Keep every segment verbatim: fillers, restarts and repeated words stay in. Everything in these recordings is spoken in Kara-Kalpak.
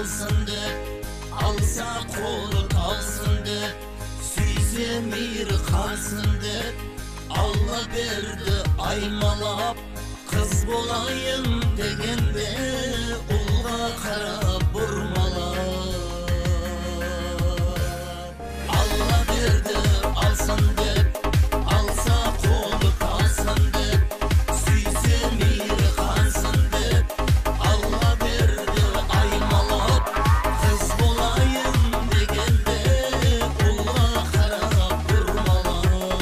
Alsın dep, alsa qolı talsın dep, súyse miyri qansın dep, Alla berdi aymalap, qız bolayın degende, ulǵa qarap burmalap. Alla berdi, alsın dep, alsa qolı talsın dep, súyse miyri qansın dep, Alla berdi aymalap, qız bolayın degende, ulǵa qarap burmalap.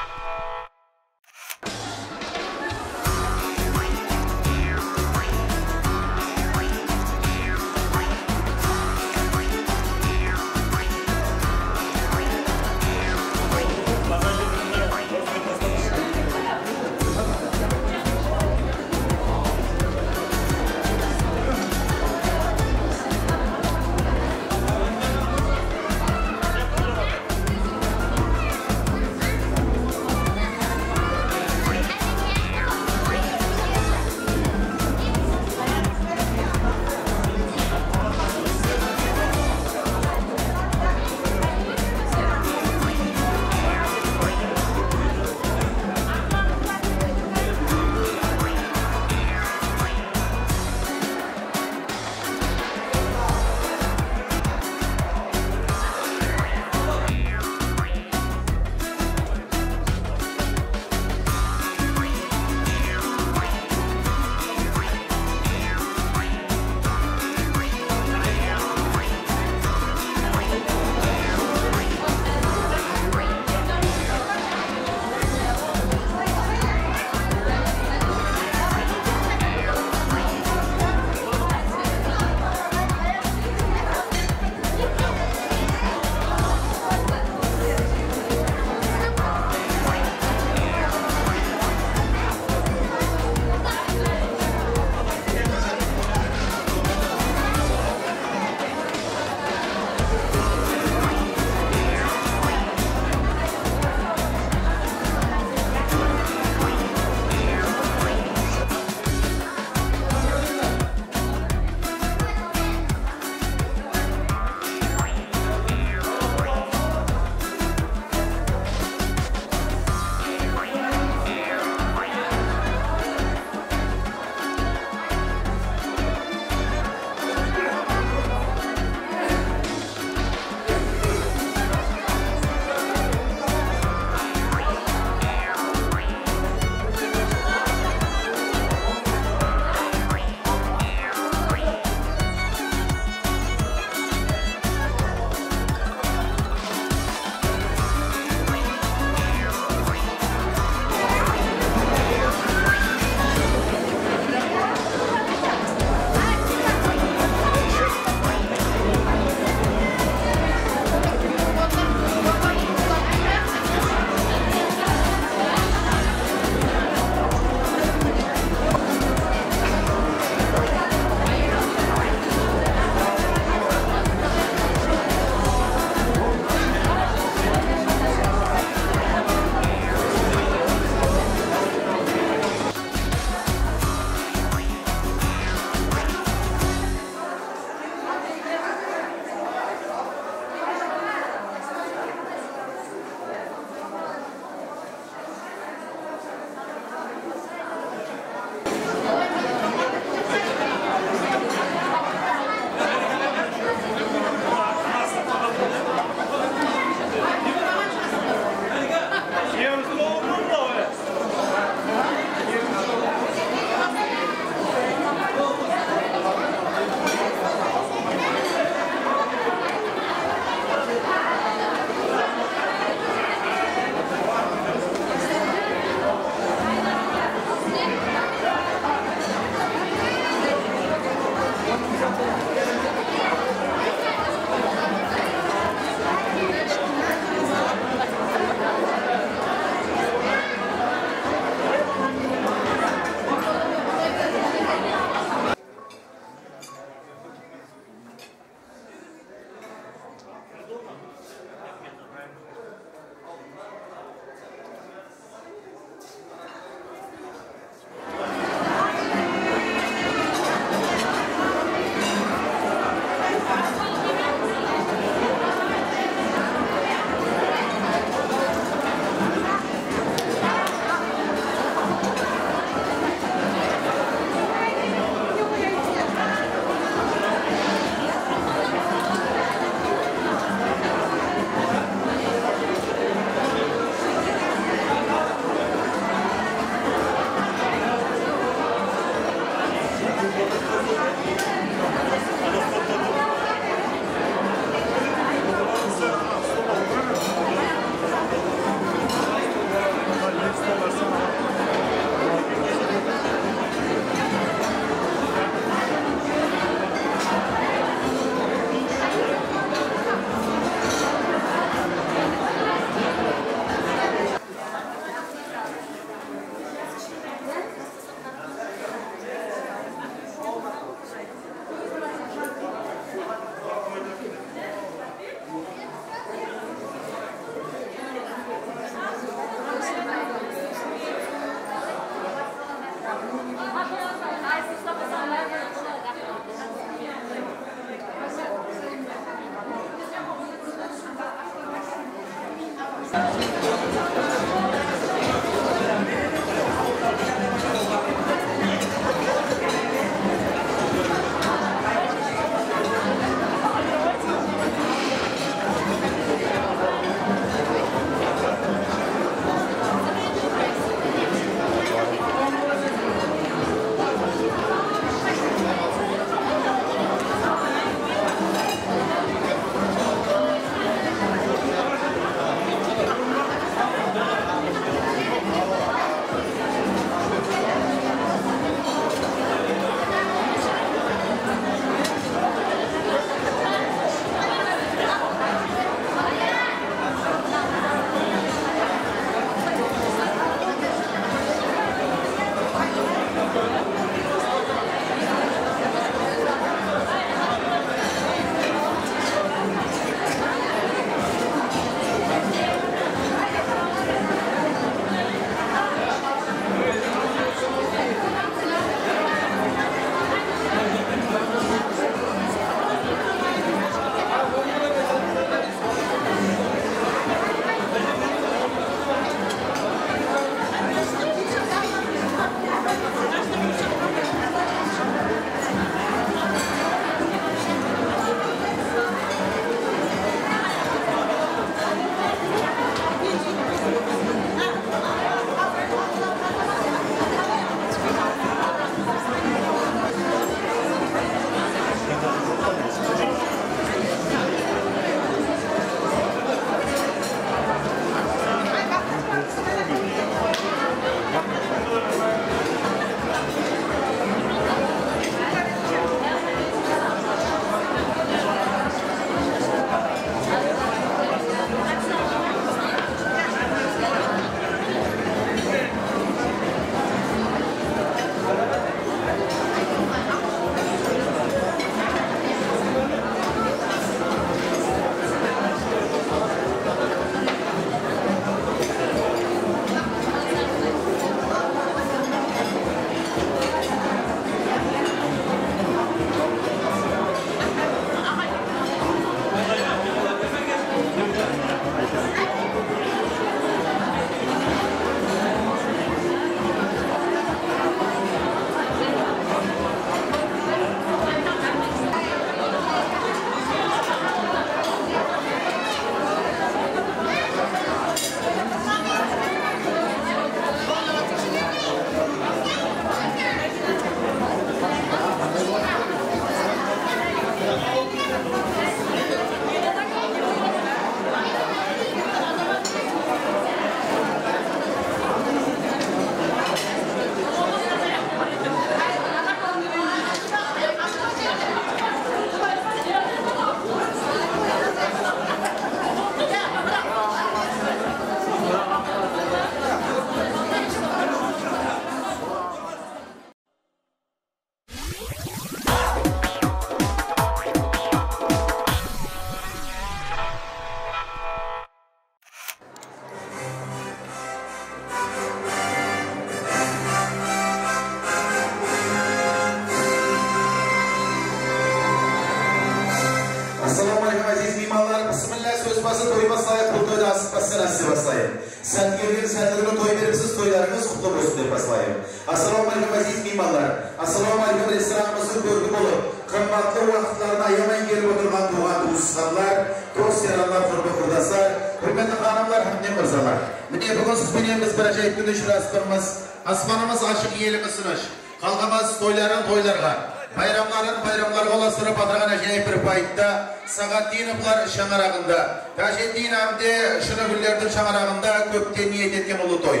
Assalawma aleykum, áziz miymanlar. Bismillah, sóz bası toy baslayıq. Bul toydı asıqpastan áste baslayıq. Sángelgen sánligine toy beripsiz, toylarıńız qutlı bolsın dep baslayıq. Assalawma aleykum, áziz miymanlar. Assalawma aleykum, restoranımızdıń kórki bolıp, qımbatlı waqıtların ayamay kelip otırǵan tuwǵan-tuwısqanlar, dos-yaranlar, qurba-qurdaslar, húrmetli xanımlar hám de mırzalar. Mine, búgin siz benen biz bir ájayıp kúnde ushırasıp turmız. Aspanımız ashıq, elimiz tınısh. Xalqımız toyların toylarǵa, bayramların bayramlarǵa ulastırıp atırǵan ájayıp bir payıtta Saǵatdinovlar shańaraǵında, Tajeddin hám de Shınıgúllerdiń shańaraǵında kópten niyet etken ulı toy.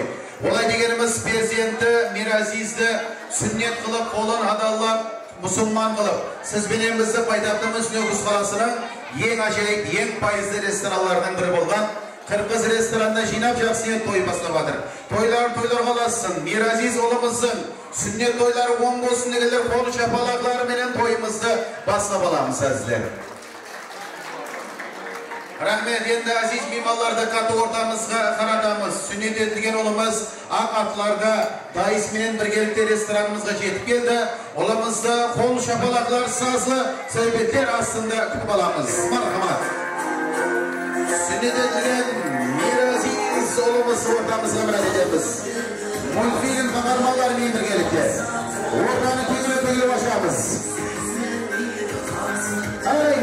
Olay degenimiz, perzenti Mirazizdi súnnet qılıp, qolın hadallap, musılman qılıp, siz benen bizdi paytaxtımız Nókis qalasınıń eń ájayıp, eń payızlı restoranlarınıń biri bolǵan Qırqız restoranına jıynap, jaqsı niyet toyı baslap atır. Toyların toylarǵa ulasın, Miraziz ulımızdıń súnnet toyları oń bolsın degenler qol shapalaqları menen toyımızdı baslap alamız, ázizler. Raxmet, endi áziz miymanlardı qattı ortamızǵa qaratamız. Súnnet etilgen ulımız aq atlarda dayısı menen birgelikte restoranımızǵa jetip keldi. Ulımızdı qol shapalaqlar, sazlı sáwbetler astında kútip alamız. Marhamat. Súnnet etilgen Miraziz Biz háreket etemiz. Multfilm qaharmanları menen birgelikte ortanı kewlep-kewlep ashamız. Qáne,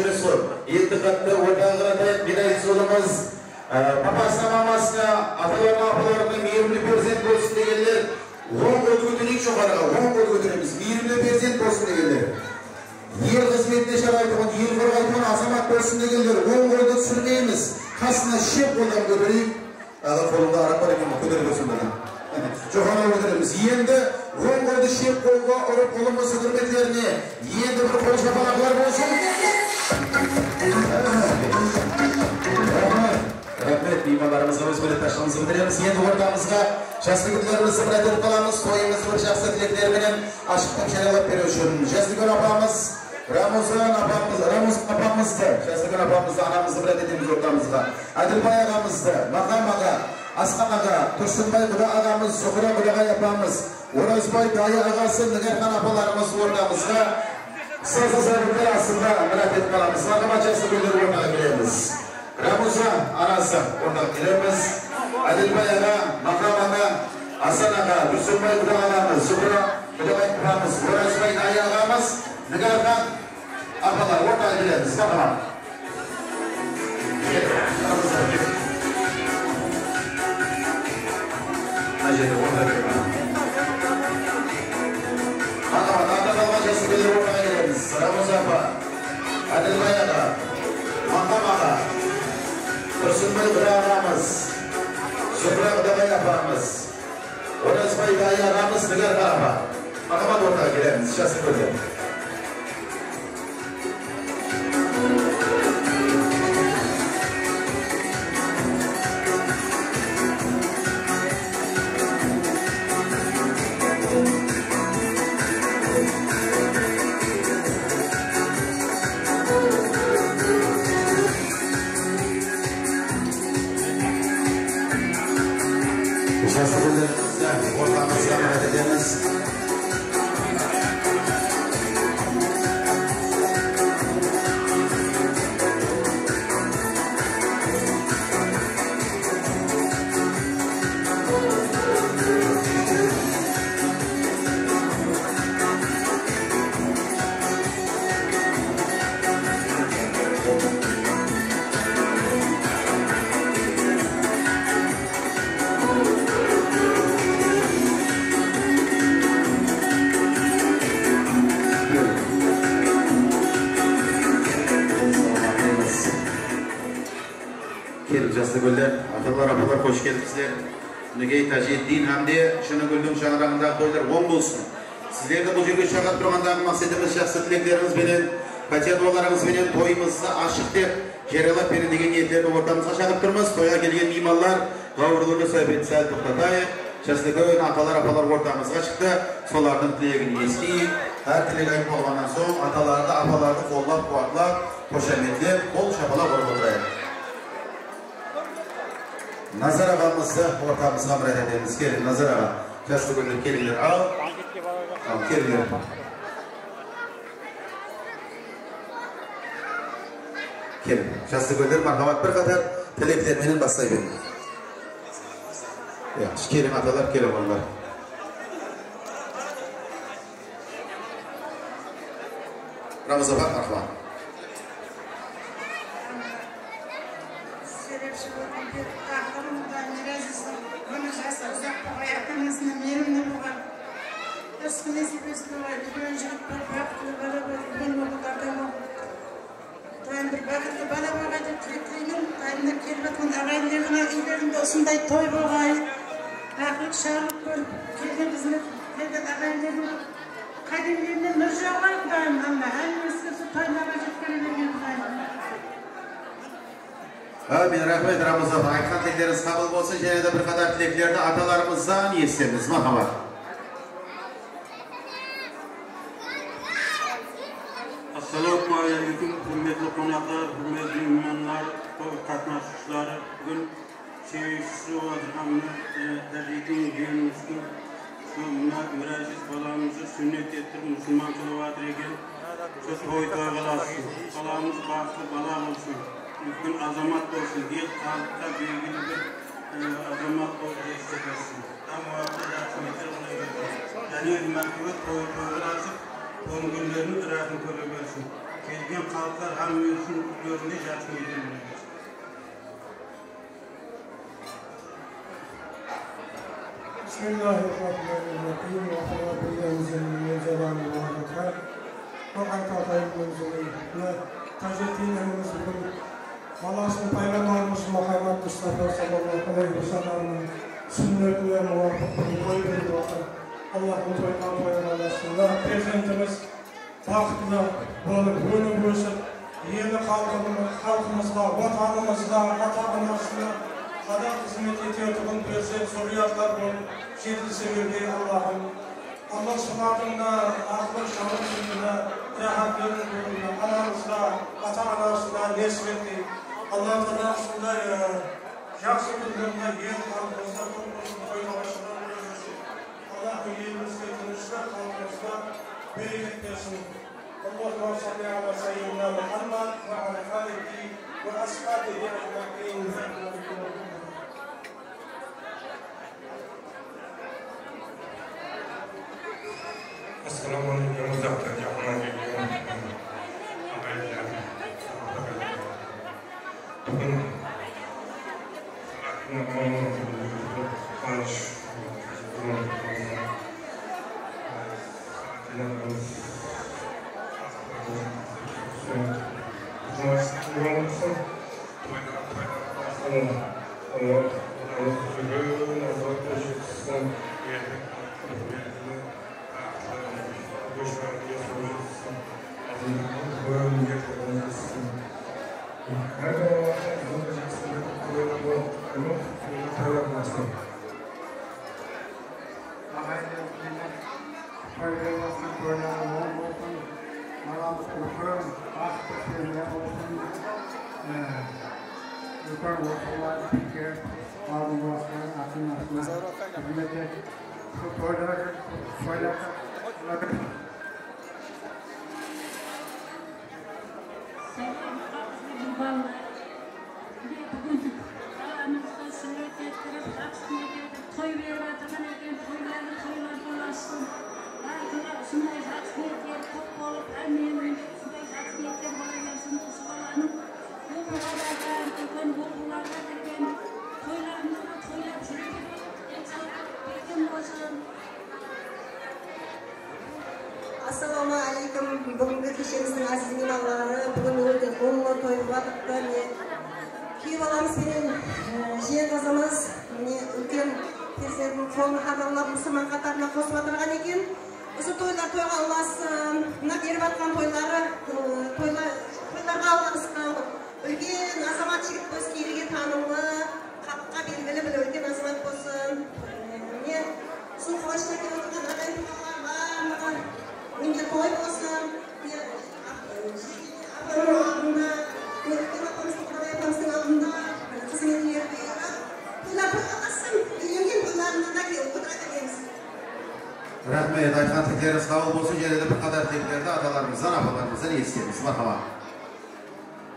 Endi qattı ortaǵa qaratayıq, Mirayız ulımız, e, papasına, mamasına, atalarına, apalarına miyrimli perzent bolsın degenler, oń qoldı kótereyik joqarıǵa, oń qoldı kóteremiz, miyrimli perzent bolsın degenler. El xızmetine sharaytuǵın, el qorǵaytuǵın azamat bolsın degenler, oń qoldı túsirmeymiz, qasına shep qoldan kótereyik. Aǵa, qolıńda araq bar eken, kótere bersin bir. Joqarı kóteremiz. Endi oń qoldı shep qolǵa urıp, ulımız húrmetlerine endi bir qol shapalaqlar bolsın. Raxmet. Raxmet. Miymanlarımızǵa óz minnetdarshılıǵımızdı bildiremiz. Endi ortamızǵa jaslı kúnlerimizdi bir aytırıp qalamız. Toyımızdı bir jaqsı tilekler menen ashıqtap jariyalap beriw ushın Jaslıgúl apamız, Ramuzan apamız, Ramuzan apamızdı, Jaslıgúl apamızdı, anamızdı bir aytayıq ortamızǵa. Ádilbay aǵamızdı, Maqam aǵa, Asqan aǵa, Tursınbay quda aǵamız, Zuhra qudaǵay apamız, Orazbay dayı aǵası, Nigarxan apalarımız ortamızǵa sazlı sábitler astında mirát etip qalamız. Marhamat, jaslı kúnler ortaǵa kelemiz. Ramuzan anası ortaǵa kelemiz. Ádilbay aǵa, Maqam aǵa, Asan aǵa, Tursınbay quda aǵamız, Zuhra qudaǵay apamız, Orazbay dayı aǵamız, Nigarxan apalar, ortaǵa kelemiz, marhamat. Mına jerde ortaǵa kelemiz. Marhamat, ata qalǵan jaslı kúnler ortaǵa kelemiz. Ramuzan apa, Ádilbay aǵa, Maqam aǵa, Tursınbay quda aǵamız, Zuhra qudaǵay apamız. Orazbay dayı aǵamız, Nigarxan apa. Marhamat, ortaǵa kelemiz, jaslı kúnler. Jaslı kúnlerimizdi ortamızǵa mirát etemiz. Keliń, jaslı kúnler, atalar, apalar, xosh kelipsizler. Minekey, Tajiddin hám de Shınıgúldiń shańaraǵındaǵı toylar oń bolsın. Sizlerdi bul jerge shaqırıp turǵandaǵı maqsetimiz jaqsı tileklerińiz benen, pátiya duwalarıńız benen toyımızdı ashıq dep jariyalap beriń degen niyetlerdi ortamızǵa shaqırıp turmız. Toyǵa kelgen miymanlar, ǵáwirlerdi sáwbetdi sál toqtatayıq. Jaslıgúl atalar, apalar ortamızǵa shıqtı. Solardıń tilegin esiteyik. Hár tilek aytıp bolǵannan soń, atalardı, apalardı qollap-quwatlap, xoshametlep, qol shapalaq urıp otırayıq. Nazar aǵamızdı ortamızǵa mirát etemiz. Keliń, Nazar aǵa. Jaslı kúnler, kelińler. Al. Al, kelińler. Keliń, jaslı kúnler, marhamat, bir qatar tilekler menen baslay beriń. Yaqshı, keliń, atalar, keliń, oǵlanlar. Ramazan apa, marhamat. Sóylepshi bolǵan taqırımda Miraziz, ómir jası uzaq bolǵay, ata-anasına miyrimli bolǵan, rizqı nesip etip bolǵay, úlken jigit bolıp, baxıtlı bala bolıp, úlken bolıp, qarta bolıp, dayım bir baxıtlı bala bolǵay dep tilek tileymen. Dayımlar kelip atqan aǵayinlerdiń úylerinde usınday toy bolǵay, baxıtlı sharlıq kórip kelgen, xızmet kelgen aǵayinlerdiń qádemlerine nur jawǵay, Qudayım Alla, hámmemizge usı toylarǵa jetkere bergey, Qudayım. Ámin, raxmet, Ramazan. Aytqan tileklerińiz qabıl bolsın. Jáne de bir qatar tileklerdi atalarımızdan esitemiz. Marhamat. Assalawma áleykum, húrmetli qonaqlar, húrmetli miymanlar, toy qatnasıwshıları. Búgin Sebebi, usı waqıt hamda, e, Tajidin úyimizdiń usı mına Miraziz balamızdı súnnet ettirip, musılman qılıp atır eken. Usı toy toyǵalasın. Balamız baxıtlı bala bolsın. Úlken azamat bolsın. El xalıqqa belgili bir, e, azamat bolıp jetise bersin. Hám waqıtta jaqsı mekter qıla bersin. Jáne bir mártebe toy toyǵalasıp, toy kúnleriniń ıraqın kóre bersin. Kelgen xalıqlar hámme úylerinde jaqsı miyman bola bersin. بسم الله الرحمن الرحيم. وقال بالله من زمان وعرفة. وقال تعالى من زمان. Mına Tajatdin agamiz búgin balasın Payǵambarımız Muhammad Mustafa sallallahu alayhi wa sallamnıń súnnetine muwapıq bir toy berip atır. Allahtın toydan toyǵa alasın. Mına perzentimiz baxıtlı bolıp, ónip-ósip, eli xalqımız-, xalqımızǵa, Watanımızǵa, ata-anasına adal xızmet etetuǵın perzent zurriyatlar bolıp jetilse bergey, Allahım. Allah solardıń da aqlı, janlı júnine ráhátlerin kóriń, anamızǵa, ata-anasına nesip etgey. Allah taala usınday, e, jaqsı kúnlerinde el xalqımızda kóp bolsın, toylarǵa shıǵarıp bersin. Allah elimizge tınıshlıq, xalqımızǵa bereket bersin. اللهم صل على سيدنا محمد وعلى آله وأصحابه أجمعين. Assalamu alaykum, uzaqtan jaqınnan kelgen aǵayinler. Búgin Aǵayinler, toylarıńız bolsın, balamız úlken, baxıtlı perzadı bolsın. Ee, úlken oqıwlar bitirip, aldın basqan ata-anasına xızmet etip, usı toylarǵa, toylarǵa Salam, haqlı balalar. Mine, búgin balamızdı súnnet ettirip, jaqsı niyet etip, toy berip atırǵan eken, toyları toylardan assın. Barlıǵına usınday jaqsı niyetler kóp bolıp, hámmeniń usınday jaqsı niyetler bola bersin. Usı balanıń oqıwǵa barǵan, úlken oqıwlarǵa kirgen, toylarımızda toylap júre bersin. Densawlıǵı berken bolsın. Assalawma áleykum. Búgingi keshemizdiń áziz miymanları, búgin óte ullı toy bolıp atırıptı. Mine, kúyew balamız penen, e, jiyen qızımız, mine, úlken perzentin qolın hadalap, musılman qatarına qosıp atırǵan eken. Usı toylar toyǵa ulasın. Mına berip atqan toyları, e, toyla-, toylarǵa ulasın. Úlken azamat jigit bolsın, elge tanımlı, xalıqqa belgili bir úlken azamat bolsın. Mine, usı quwanıshta kelip otırǵan aǵayin-tuwǵanlar barlıǵı, mine, toy bolsın. Mine, apamnıń aldında, mine, úlken apamızdıń, Qudaybay apamızdıń aldında, mine, xızmetleri buyırıp, toylar toyǵa ulasın, úylengen toylarına da kelip otıra beremiz. Raxmet, aytqan tileklerińiz qabıl bolsın, jáne de bir qatar tileklerdi atalarımızdan, apalarımızdan esitemiz. Marhaba.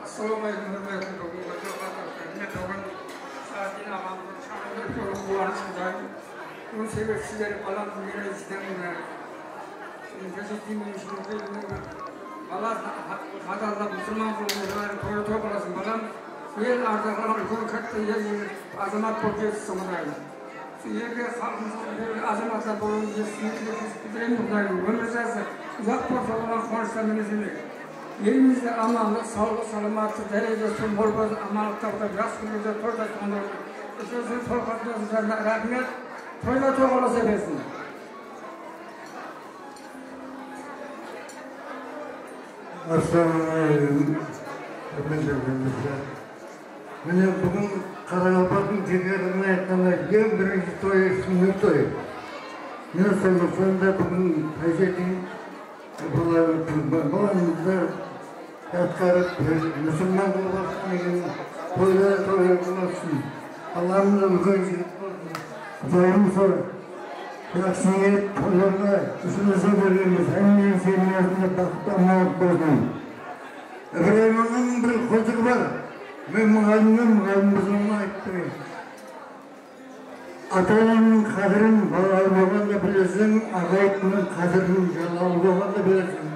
Assalawma aleykum, húrmetli búgingi toyǵa qatnasqan mine, búgin Saadin aǵamızdıń shańaraq toyı quwanıshındayım. Onıń sebebi sizler balamız Mirajdin, e, Tajaddin menen Shunıkbektiń balasın ha-, hadalap, musılman qılıp otırǵan toyı toy qılasın, balam. El ardaqlaǵan úlken katta el azamat bolıp jetissin, Qudayım. Elge, xalqımızǵa bir azamatlar bolıwın, esitip, bildireyin, Qudayım. Ómir jası uzaq bolsa, oǵan quwanıshtan minesene. Elimizde amanlıq, sawlıq, salamatlıq, dárejesi mol bolsın, amanlıqta otırıp, jaqsı kúnlerde toy jasqanlar. Úshewsiniń sol qatnasıwlarına raxmet. Toylar toyǵa ulasa bersin. Assalawma aleykum, húrmetli jigitler. Mine, búgin qaraqalpaqtıń tebiyatınan aytqanda, eń birinshi toyı sünnet toyı. Mine, sonlıqtan da búgin Tajaddin bala-, balamızdı atqarıp, musılman qılıp atqan eken, toyları toylar bolsın. Allamız úlken jigit bolsın. Qudayım sol jaqsı niyet toylarǵa usınısa bergenbiz. Hámmeniń semyasında baxıt, amanlıq bolsın. Ibrayım aǵanıń bir qosıǵı bar. Men muǵallimmen, muǵallim bolsam aytıp bereyim. Ata-ananıń qádirin balalı bolǵanda bileseń, aǵayinniń qádirin jalalı bolǵanda bileseń.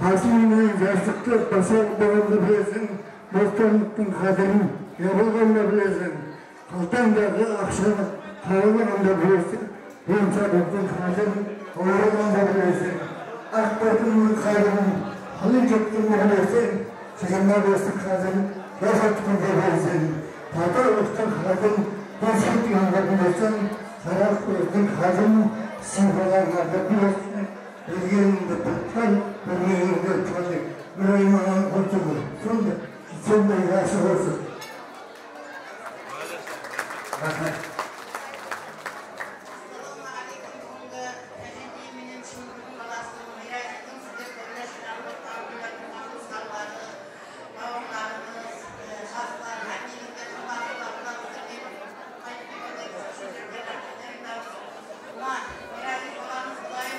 Basıńnan jaslıqtı basıp alǵanda bilesiń, bostanlıqtıń qádirin jabılǵanda bilesiń. Qaltańdaǵı aqshanı qaralıǵanda bilesiń, densawlıqtıń qádirin awırıǵanda bilesiń. Aq altınnan qádirin qále ketkende bilesiń, jigirma bestiń qádirin jas atqanda bilesiń. Tatarlıqtıń qádirin bes ettińde bilesiń, qara kózdiń qádirin sıypalǵanda bilesiń. Bilgenińdi bilip qal, bilmegeńdi bilip qal dep, bir aymaǵan qosıǵı. Sonday, sonday jaqsı qosıq. Raxmet. Assalamu aleykum. Búgingi Tájiddiy menen Shımbıldıń balasınıń Mirajiydiń sizler kóbine jıynalıp otqanında turǵan doslarları, bawırlarımız, e, jaslar, hámmeńizge qımbatlı baǵırlarımızdı berip, qaytıp kelgende bizdiń shójekler aytqanday aytamız. Mına, Mirajiydiń balamız bılay,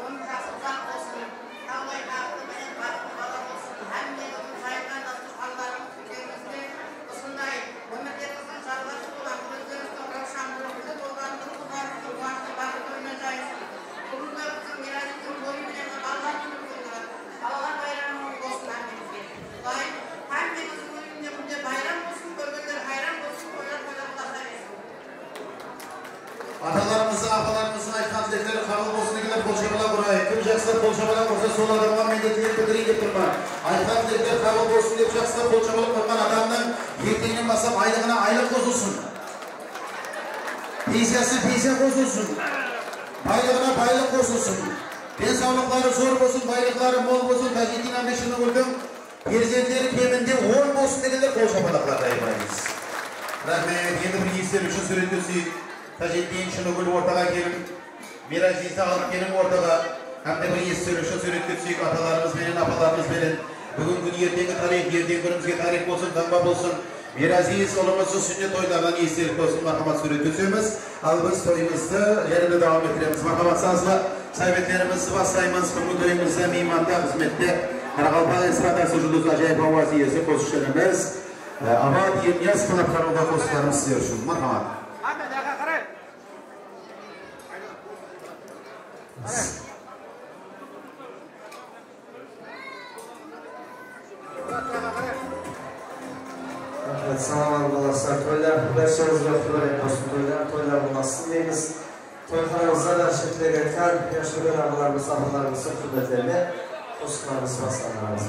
ómir jası uzaq bolsın, tawday baxıtlı menen baxıtlı bala bolsın, hámme kúni jayılǵan dasturxanlarımız úylerimizde usınday ómirlerimizdiń jalǵası bolıp, kózlerimizdiń rawshan nurı gúli bolǵanın qızlarımızdıń quwanıshlı baxıt toyına jayılsın. Búgingi bizdiń Mirajiydiń toyı menen balalar kúni boldı. Balalar bayramı bolsın hámmemizge. Qudayım hámmeńizdiń úyinde mine bayram bolsın, kórgenler hayran bolsın, toylar toylar ulasabersin. Atalarımızdıń, apalarımızdıń aytqan tilekleri qabıl bolsın degenler qol shabalaq urayıq. Kim jaqsılap qol shabalaq ursa, sol adamǵa men de tilek bildireyin dep turman. Aytqan tilekler qabıl bolsın dep jaqsılap qol shabalaq urǵan adamnıń erteńnen baslap aylıǵına aylıq qosılsın. Pensiyası pensiya qosılsın. Baylıǵına baylıq qosılsın. Densawlıqları zor bolsın, baylıqları mol bolsın. Tájiddiy hám de Shınıgúldiń perzentleri keminde on bolsın degenler qol shapalaqlardı ayırmaymız. Raxmet. Endi bir esler ushın súwretke túseyik. Tájiddiy, Shınıgúl ortaǵa keliń. Miraziz de alıp keliń ortaǵa. Hám de bir esler ushın súwretke túseyik. Atalarımız benen, apalarımız benen. Búgingi kún erteńgi tariyx, erteńgi kúnimizge tariyx bolsın, tańba bolsın. Miraziz ulımızdıń súnnet toylarınan estelik bolsın, marhamat, súwretke túsemiz. Al biz toyımızdı jáne de dawam ettiremiz. Marhamat, sazlı sovetlerimizdi baslaymız. Búgingi toyımızda miymanda, xızmette qaraqalpaq estradası juldızı, ájayıp awaz iyesi, qosıqshımız, e, Abat Elniyazov qanatlanıwda qosıqlarımız sizler ushın. Marhamat. Raxmet, salam aleykum, balaslar. Toylar, Quday sońıńızǵa qutlı bolsın, toylar, toylar bolsın deymiz. Toyxanamızda da shirklik etken, yashulgen aǵalarımız, apalarımızdıń húrmetlerine qosıqlarımız baslandı.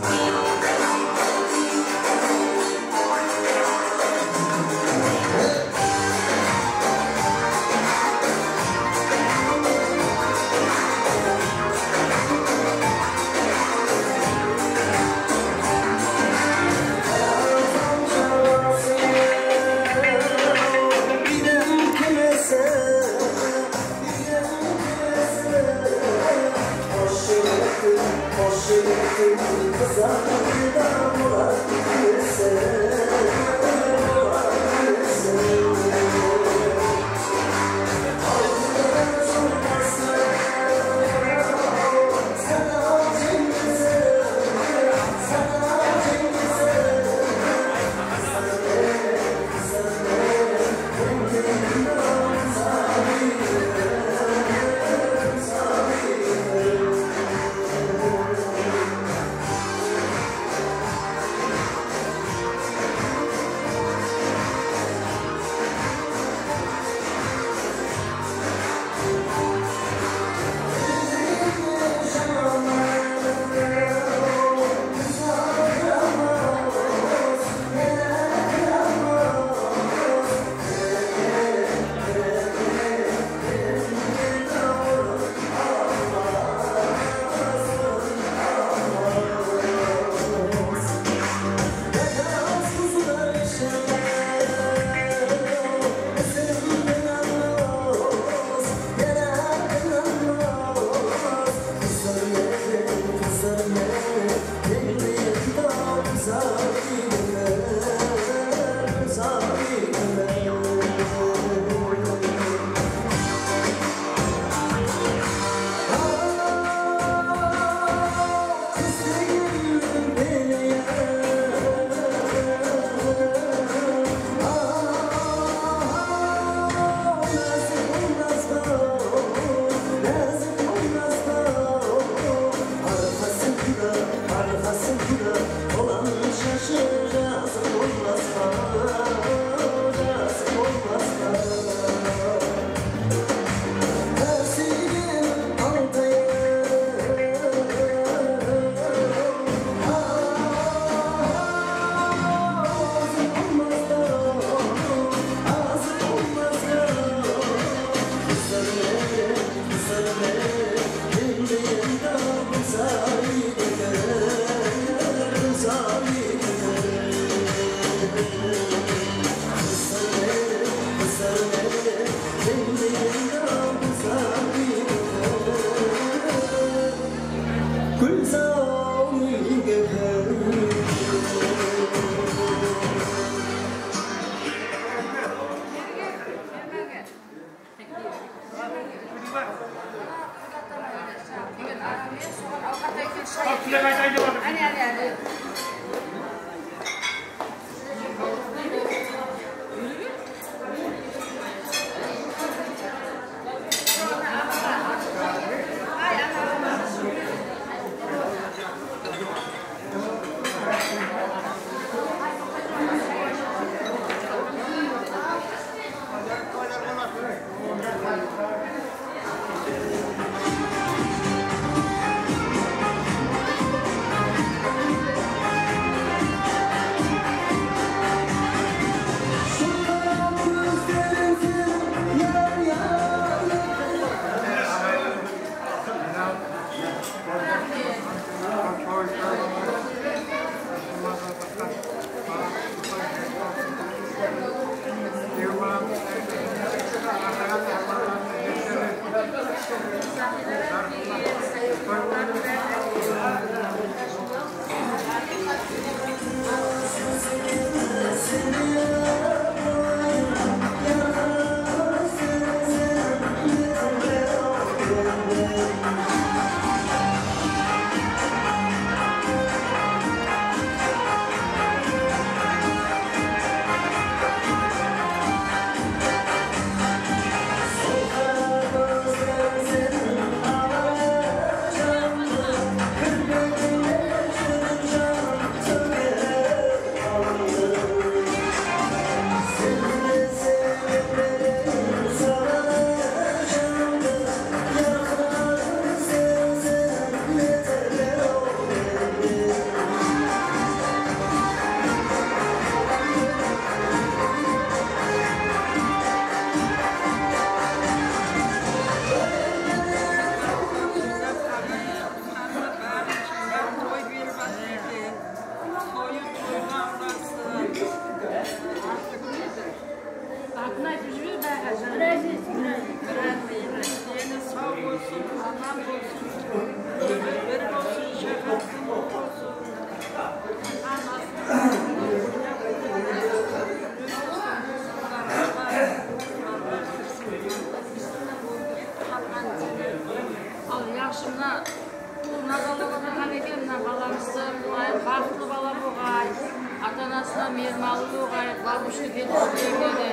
Miyirmanlı bolǵay, babusha ketiwshilerine de.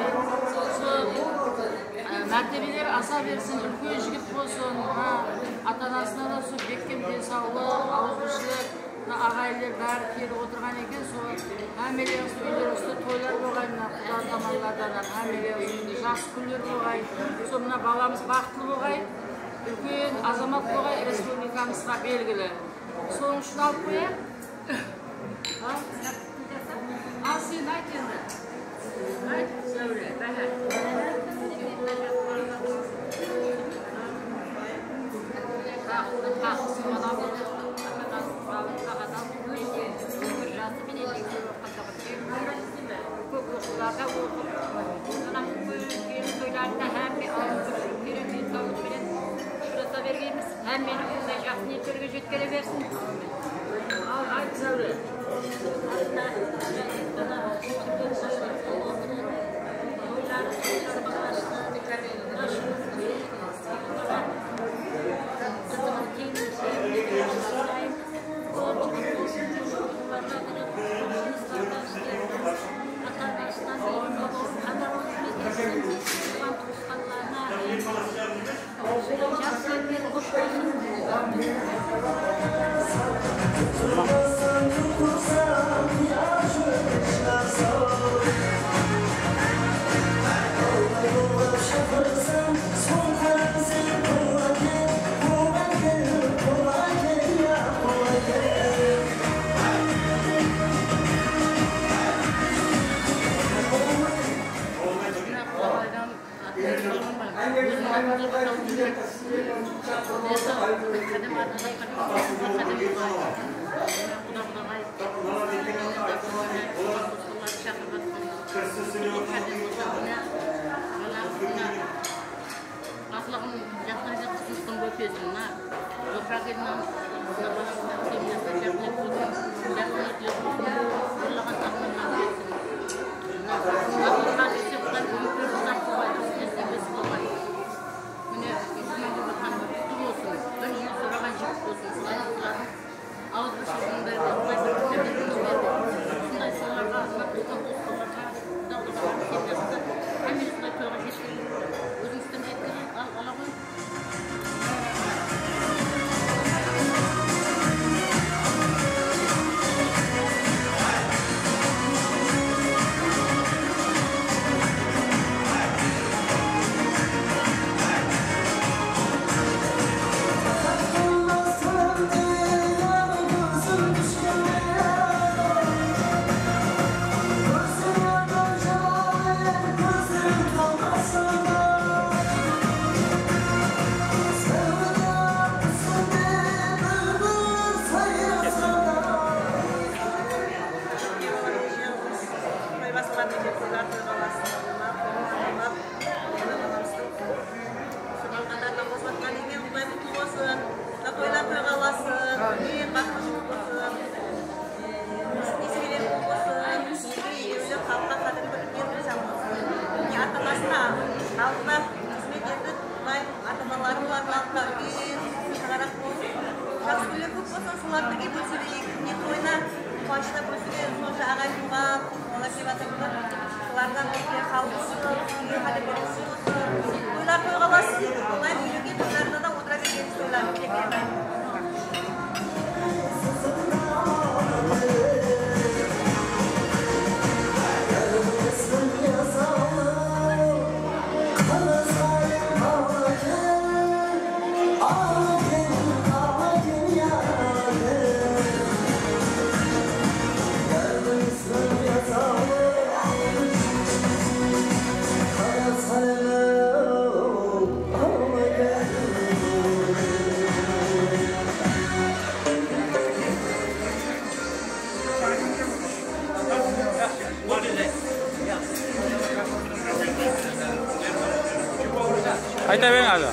Sol, e, mártebeler asa bersin, úlken jigit bolsın. Ha, ata-anasına da sol bekkem densawlıq, awızbirshiligi. Mına aǵayinler bári kelip otırǵan eken, sol hámmelerińizdiń úylerińizde toylar bolǵay, mına quda tamanlardan hám hámmelerińizdiń úyinde jaqsı kúnler bolǵay. Sol mına balamız baxıtlı bolǵay, úlken azamat bolǵay, respublikamızǵa belgili. Sonıń ushın alıp qoyayıq. Al, al, sen ayt endi. Ayt, Záwre, báhár. Kóp oqıwlarda oqıp, onnan kóp kelin toylarında hámme awızbirshiligi penen, densawlıq penen ushırasa bergenbiz. Hámmeni usınday jaqsı niyetlerge jetkere bersin. Al, ayt, Záwre. Aqlıǵın jaqsınan jaqsınan qızımızdıń ótpesin, mına. Topıraq elin alıp, mına balanıń semyasına jaqın etsin, jaqın etsin, ullaǵan armanlarına jetsin. Mına, Qudayım, Qudayım, uzaq bolǵay, nesibesi bolǵay. Mine, Ismail Qudayım qutlı bolsın. Bir jıl soraǵan jigit bolsın. Qudayım, Qudayım, awızbirshiligiń berdi, Qudayım, bir jigit berdi. Usınday sılarǵa, mına, tuwǵan-tuwısqanlarǵa, Qudayım, Qudayım, semyasına, hámmesine toyǵa jetkeriń. Ózińizden jetkeriń, al, ala ǵoy. Toy basılǵannan keyin toylar toyǵa ulasın, toylar toyǵa ulasın. Mına balamızdıń usı balǵanlarına qosıp atqan eken, Quday qutlı bolsın. Mına toylar toyǵa ulasın, eń baxıtlı jigit bolsın. Nesibeleri kóp bolsın, iyewli, xalıqqa qádir bilgen insan bolsın. Mine ata-anasına, xalqına xızmet etip, Quday ata-analarım bar, xalıqqa úlken shańaraq bolsın. Jaqsı kúnler kóp bolsın, solardı birge bólse de, eki kúnde toyına, quwanıshına bólse de, sonsha aǵayin-tuwǵan, bala kep atırıptır. Solardan birge xalıq bolsın, úlken qádirler bolsın. Toylar toyǵa ulasın, Quday úylengen toylarında da otıra bergeniz toylar, tilekler. Ayta beriń házir.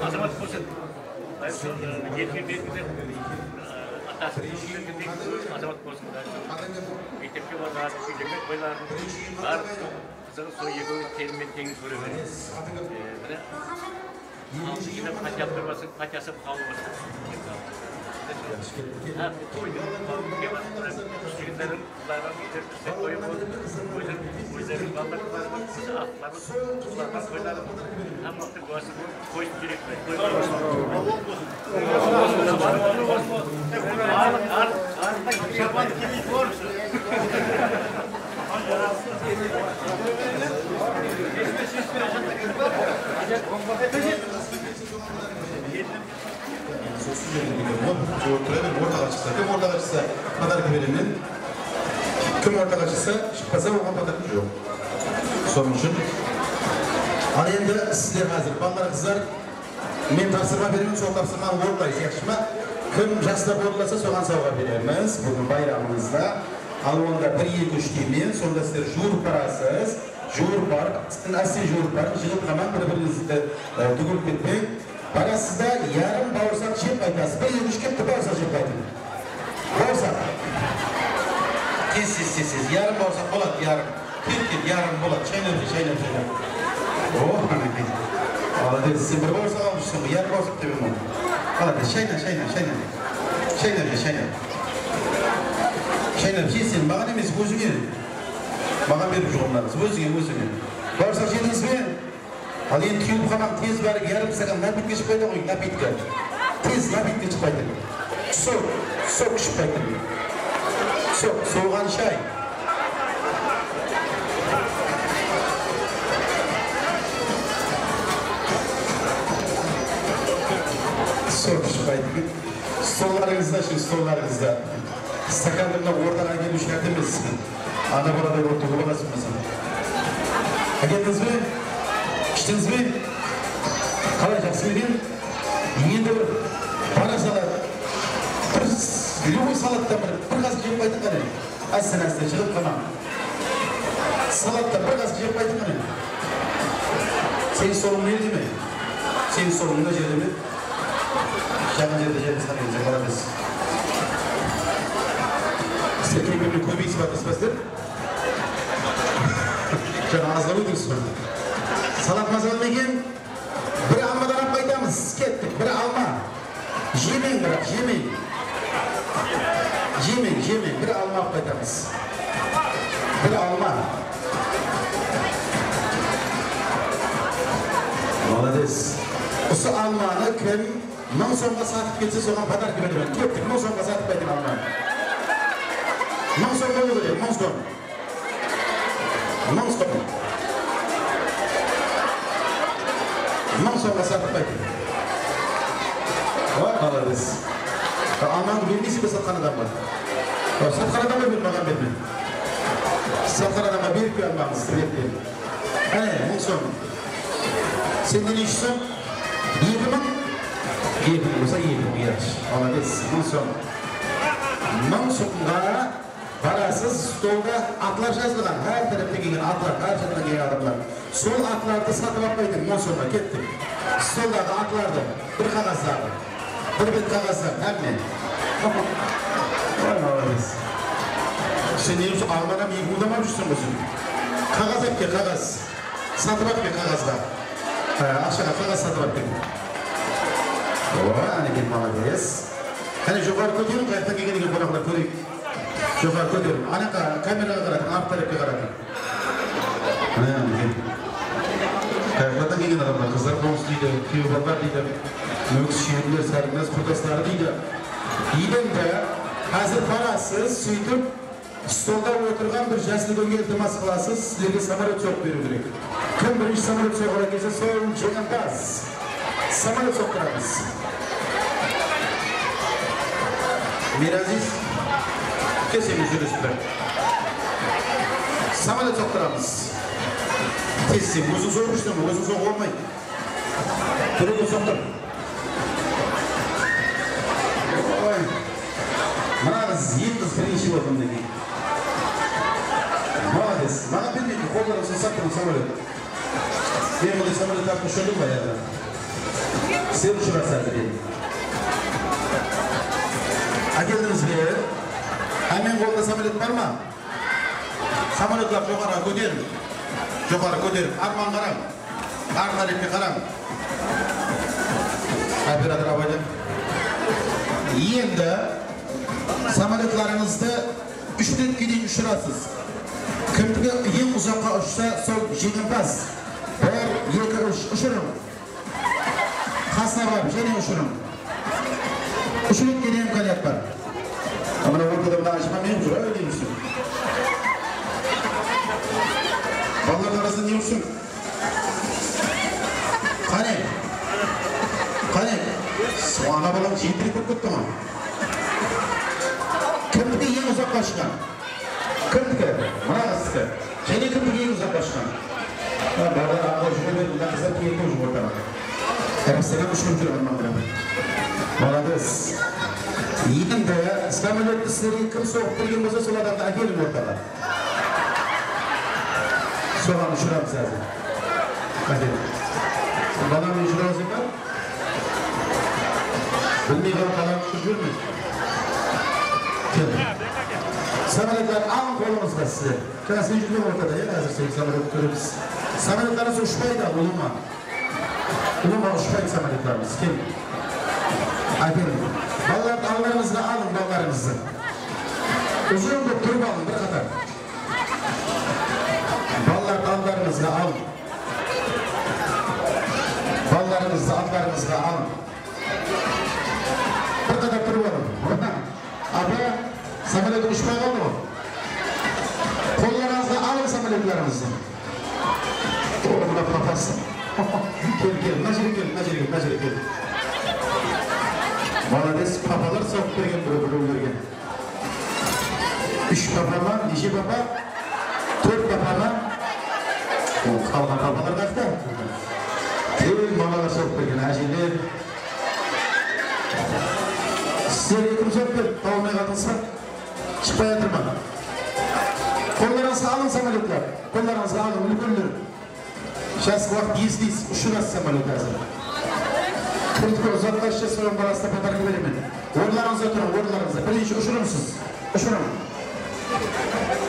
Azamat bolsın. Erkin berginde, atası berginde azamat bolsın. Mektepke barǵan, úylerge qoyların, barıp qızıǵın sol ekewi teńmen teńiz kóre beredi. E, mine, altı jıynap Fatiha okıp basın, Fatihası qabıl bolsın. Ha, toydı, toydı, toydı. Qızlardan bizler bizde toyı boldı. Ózler, ózleriniń balalar qızları bar. Bizde atları, qızlar bar, qoyları bar. Hámme waqıtta duası bolıp, qoyıp júrek. Qoyıp júrek. Sol jerinde ot, ot tura ber, ortaǵa shıqsa, kim ortaǵa shıqsa, podarka beremen. Kim ortaǵa shıqsa, shıqpasa, oǵan podarka joq. Sonıń ushın. Al endi sizler házir, balalar, qızlar, men tapsırma beremen, sol tapsırmanı orınlaysız, yaqshı ma? Kim jaqsılap orınlasa, soǵan sawǵa beremiz búgin bayramımızda. Al onda bir, eki, úsh deymen, sonda sizler juwırıp barasız. Juwırıp barıp, ásten juwırıp barıp, jıǵıp qalmań, bir-birińizdi, e, túgilip ketpeń. Barasız da, yarım bawırsaq jep qaytasız. Bir, eki, úsh, ketti, bawırsaq jep qaytıń. Bawırsaq. Tez, tez, tez, tez. Yarım bawırsaq boladı, yarım. Ket, ket, yarım boladı. Shaynap je, shaynap, shaynap. Oh, qánekey. Malades, sen bir bawırsaq alıp júrseń ǵoy, yarım bawırsaq dep edi ǵoy. Malades, shayna, shayna, shayna. Shaynap je, shaynap. Shaynap je, sen maǵan emes, ózińe. Maǵan berip júrgen ózińe, ózińe. Bawırsaq jedińiz be? Al endi túyilip qalmań, tez barıp yarım stakan napitka iship qaytıń ǵoy, napitka. Tez napitka iship qaytıń. Sok, sok iship qaytıń. Sok, suwıǵan shay. Sok iship qaytıń. Stollarıńızda isheń, stollarıńızda. Stakandı mına ortaǵa ákeliw shárt emes. Ana baladay bolıp tógip alasız bolmasa. Ákeldińiz be? Ishtińiz be? Qalay, jaqsı ma eken? Endi bara salat. Bir s-, любой salattan bir, bir qasıq jep qaytıń qáne. Ásten-ásten jıǵıp qalmań. Salattan bir qasıq jep qaytıń qáne. Seniń stolıń mına jerde me? Seniń stolıń mına jerde me? Jaǵan jerde jerimiz qáne, malades. Sizler keypirine kóbeyip atırıpsızlar. Jaǵan azlap ótińiz. Salat mazalı ma eken? Bir almadan alıp qaytamız. Kettik. Bir alma. Jemeń, biraq, jemeń. Jemeń, jemeń. Bir alma alıp qaytamız. Bir alma. Malades. Usı almanı kim mıń somǵa satıp ketse, soǵan podarka beremen. Kettik, mıń somǵa satıp qaytıń almanı. Mıń som bolıw kerek, mıń som. Mıń som. Mıń somǵa satıp qaytıń. Oy, malades. Almanı bermeyseń be satqan adamǵa? Satqan adamǵa ber, maǵan berme. Satqan adamǵa berip qoy almańızdı, berip qoy. Áne, mıń som. Sende neshe som? Eki mıń? Eki mıń bolsa eki mıń, yaqshı. Malades, mıń som. Mıń somǵa barasız, stolda atlar jazılǵan, hár tárepten kelgen atlar, hár jaqtan kelgen adamlar. Sol atlardı satıp alıp qaytıń, mıń somǵa, kettik. Stoldaǵı atlardı, bir qaǵazdaǵı. Bir bet qaǵazlar, hámme. Oy, malades. Sen ne ushın almanı eki mıń dep júrseń, ózi? Qaǵaz alıp kel, qaǵaz. Satıp alıp kel qaǵazǵa. Há, aqshaǵa qaǵaz satıp alıp kel. O, áne kel, malades. Qáne, joqarı kóteriń, qayaqtan kelgen eken qonaqlar, kóreyik. Joqarı kóteriń. Ana, qa-, kameraǵa qaratıń, artqa, tárepke qaratıń. Mine, mine. Qayaqlardan kelgen adamlar, qızlar qonıs deydi, kúyew balalar deydi, Nókis, Sheriler, Sármez qurdasları deydi. Endi házir barasız, sóytip, stolda otırǵan bir jas úlkenge iltimas qılasız, sizlerge samolyot soǵıp beriw kerek. Kim birinshi samolyot soǵıp kelse, sol jeńimpaz. Samolyot soqtıramız. Meraziz, kesemiz júristí. Samolyot soqtıramız. Tez sen óziń soǵıp júrseń, óziń soǵıp almay. Birewge soqtır. Oy. Mına qız, eń qız birinshi boldı, minekey. Malades. Maǵan bermeydi, qolların sılsap turıń samolyot. Men bunday samolyotlardı ushırdım ba, yaǵnı? Sen ushırasız házir endi. Ákeldińiz be? Hámmeniń qolında samolyot bar ma? Samolyotlardı joqarıǵa kóteriń. Joqarı kóteriń. Arman qarań. Arıq tárepke qarań. Operator abaydı. Endi samolyotlarıńızdı Úsh retke deyin ushırasız. Kimdiki eń uzaqqa ushsa, sol jeńimpaz. Bir, eki, úsh, ushırıń. Qasına barıp, jáne ushırıń. Úsh retke deyin imkaniyat bar. Mına ortada mına ajıma men júr, áy, deymiz. Balalardıń arasında ne ushsın? Qáne? Qáne? Ana balam jiyintirek bolıp ketti ǵoy. Kimdiki eń uzaqqa ushqan? Kimdiki? Mına qızdiki. Jáne kimdiki eń uzaqqa ushqan? Ha, balalar arqalı júre berdi, mına qızlar tiyekten juwırtadı. Hepsine ushırıp júr, Arman bilan. Malades. Endi samolyottı sizlerge kim soǵıp bergen bolsa, sol adamdı ákeliń ortaǵa. Soǵan ushıramız házir. Qáne. Balam ushıramız ba? Bilmey qalıp, balam ushırıp júrme. Kel. Samolyotlardı alıń qolıńızǵa sizler. Jańa sen júrgen ortada, ya, házir seni samolyot kóremiz. Samolyotlarıńız ushpaydı, ulıwma. Ulıwma ushpaydı samolyotlarımız. Kel. Ákeliń. Balalardı aldılarıńızǵa alıń, balalarıńızdı. Uzın bolıp turıp alıń, bir qatar. Balalardı aldılarıńızǵa alıń. Balalarıńızdı aldılarıńızǵa alıń. Bir qatar turıp alıń. Orta. Apa, samolyot ushpay qaldı ǵoy. Qollarıńızǵa alıń samolyotlarıńızdı. O, mına papası. Kel, kel, mına jerge kel, mına jerge, mına jerge kel. Malades, papalar soǵıp bergen bir-birewlerge. Úsh papa ma? Neshe papa? Tórt papa ma? O, qalǵan papalar qayaqta? Tek mamalar soǵıp bergen, ájeler. Sizlerge kim soǵıp berdi? Tawa almay qaldıńız ba? Shıqpay atır ma? Qollarıńızǵa alıń samolyotlar. Qollarıńızǵa alıń, úlkenler. Jas waqıt esiteysiz, ushırasız samolyot házir. Kimdiki uzaqqa ushsa, sonıń balasına podarka beremen. Orınlarıńızda turıń, orınlarıńızda. Birinshi ushırıń siz. Ushırıń.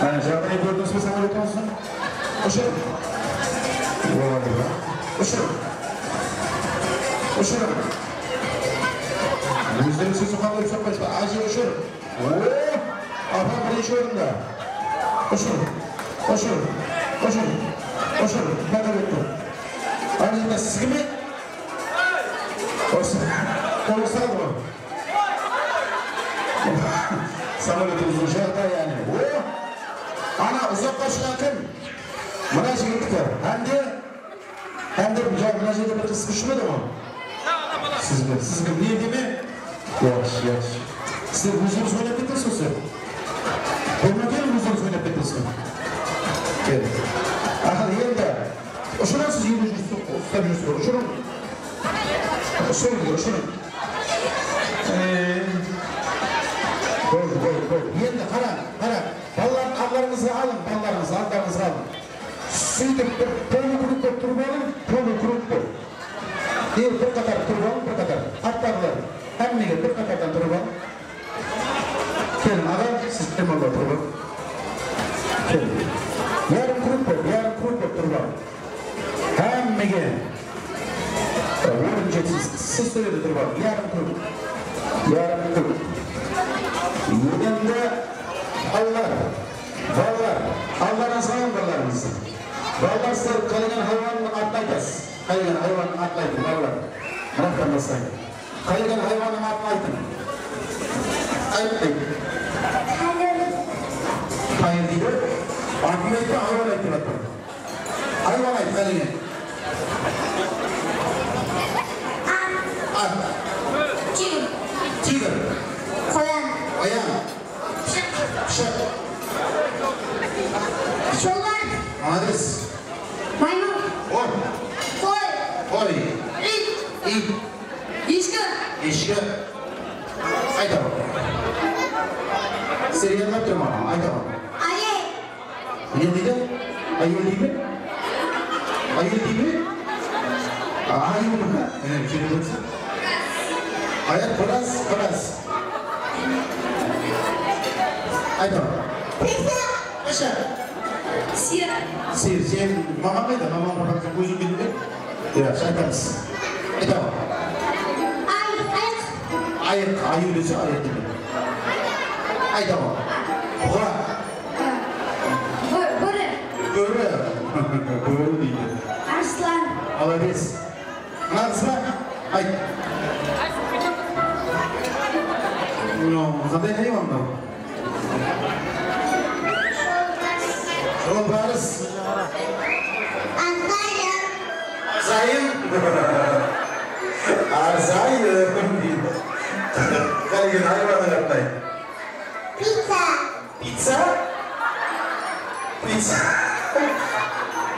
Mana, jaǵdaydı kórdińiz be samolyotıńızdıń? Ushırıń. Oy, ushırıń. Ushırıń. Ózleriń sózin qalay ushırıp qoyasız ba? Áje, ushır. O, apa birinshi orında. Ushır, ushır, ushır, ushır. Bákeletti. Arjaqta siz kim edi? Mına jigitniki. Hám de, hám de mına jerde bir qız kúshli edi ǵoy. Sizge, sizge ne deme? Yaxshi, yaxshi. Sizler ózlerińiz oynap ketesiz, sizler. Bolma kel, ózlerińiz oynap ketesiz. Kel. Aha, endi ushırasız, endi júrsiz, uslap júrsiz, ushırıń. Ushırıń, ushırıń. Ee, boldı, boldı, boldı. Endi qarań, qarań. Balalardı allarıńızǵa alıń, balalarıńızdı allarıńızǵa alıń. Sóytip bir polukruг bolıp turıp alıń, polukrug bolıp. Endi bir qatar turıp alıń, bir qatar. Artqılar, hámmege bir qatardan turıp alıń. Keliń, aǵa, siz tómen turıp alıń. Keliń. Yarım krug bolıp, yarım krug bolıp turıp alıń. Hámmege orın jetsin. Siz sol jerde turıp alıń. Yarım krug. Yarım krug. Endi allar, balalar, allarıńızǵa alıń balalarıńızdı. Balalar, sizler qálegen haywannıń atın aytasız. Qálegen haywannıń atın aytıń, balalar. Mınaqtan baslayın. Qálegen haywannıń atın aytıń. Ayt, ayt. Tayır. Tayır deydi. Atın ayt pa, haywan ayt dep atır. Haywan ayt, qálegen. At. At. Tigr. Tigr. Qoyan. Qoyan. Pıshıq. Pıshıq. Jolbars. Molodec. Maymun. Ot. Qoy. Qoy. Iyt. Iyt. Eshki. Eshki. Ayt aǵa. Seriallap turman, ayt aǵa. Áyel. Ne deydi? Áyel dey me? Áyel dey me? Áyel ma? Mine, kele bersin. Ayaq, qoraz, qoraz. Ayt aǵa. Pesa. Pesa. Sıyır. Sıyır, sen mamań qayda? Mamań, papań, sen óziń bildiń be? Yaqshı, aytamız. Aytaman. Ay, ayıq. Ayıq, ayıw dese ayıq deydi. Aytaman. Buǵa. Bó-, bóri. Bóri. Bóri deydi. Arıslan. Molodec. Mına qız ba? Ayt. Mınaw qanday haywan mınaw? Jolbarıs. Arzayım. Arzayım. Arzayım. Qálegen haywanıń atın ayt. Pizza. Pizza? Pizza.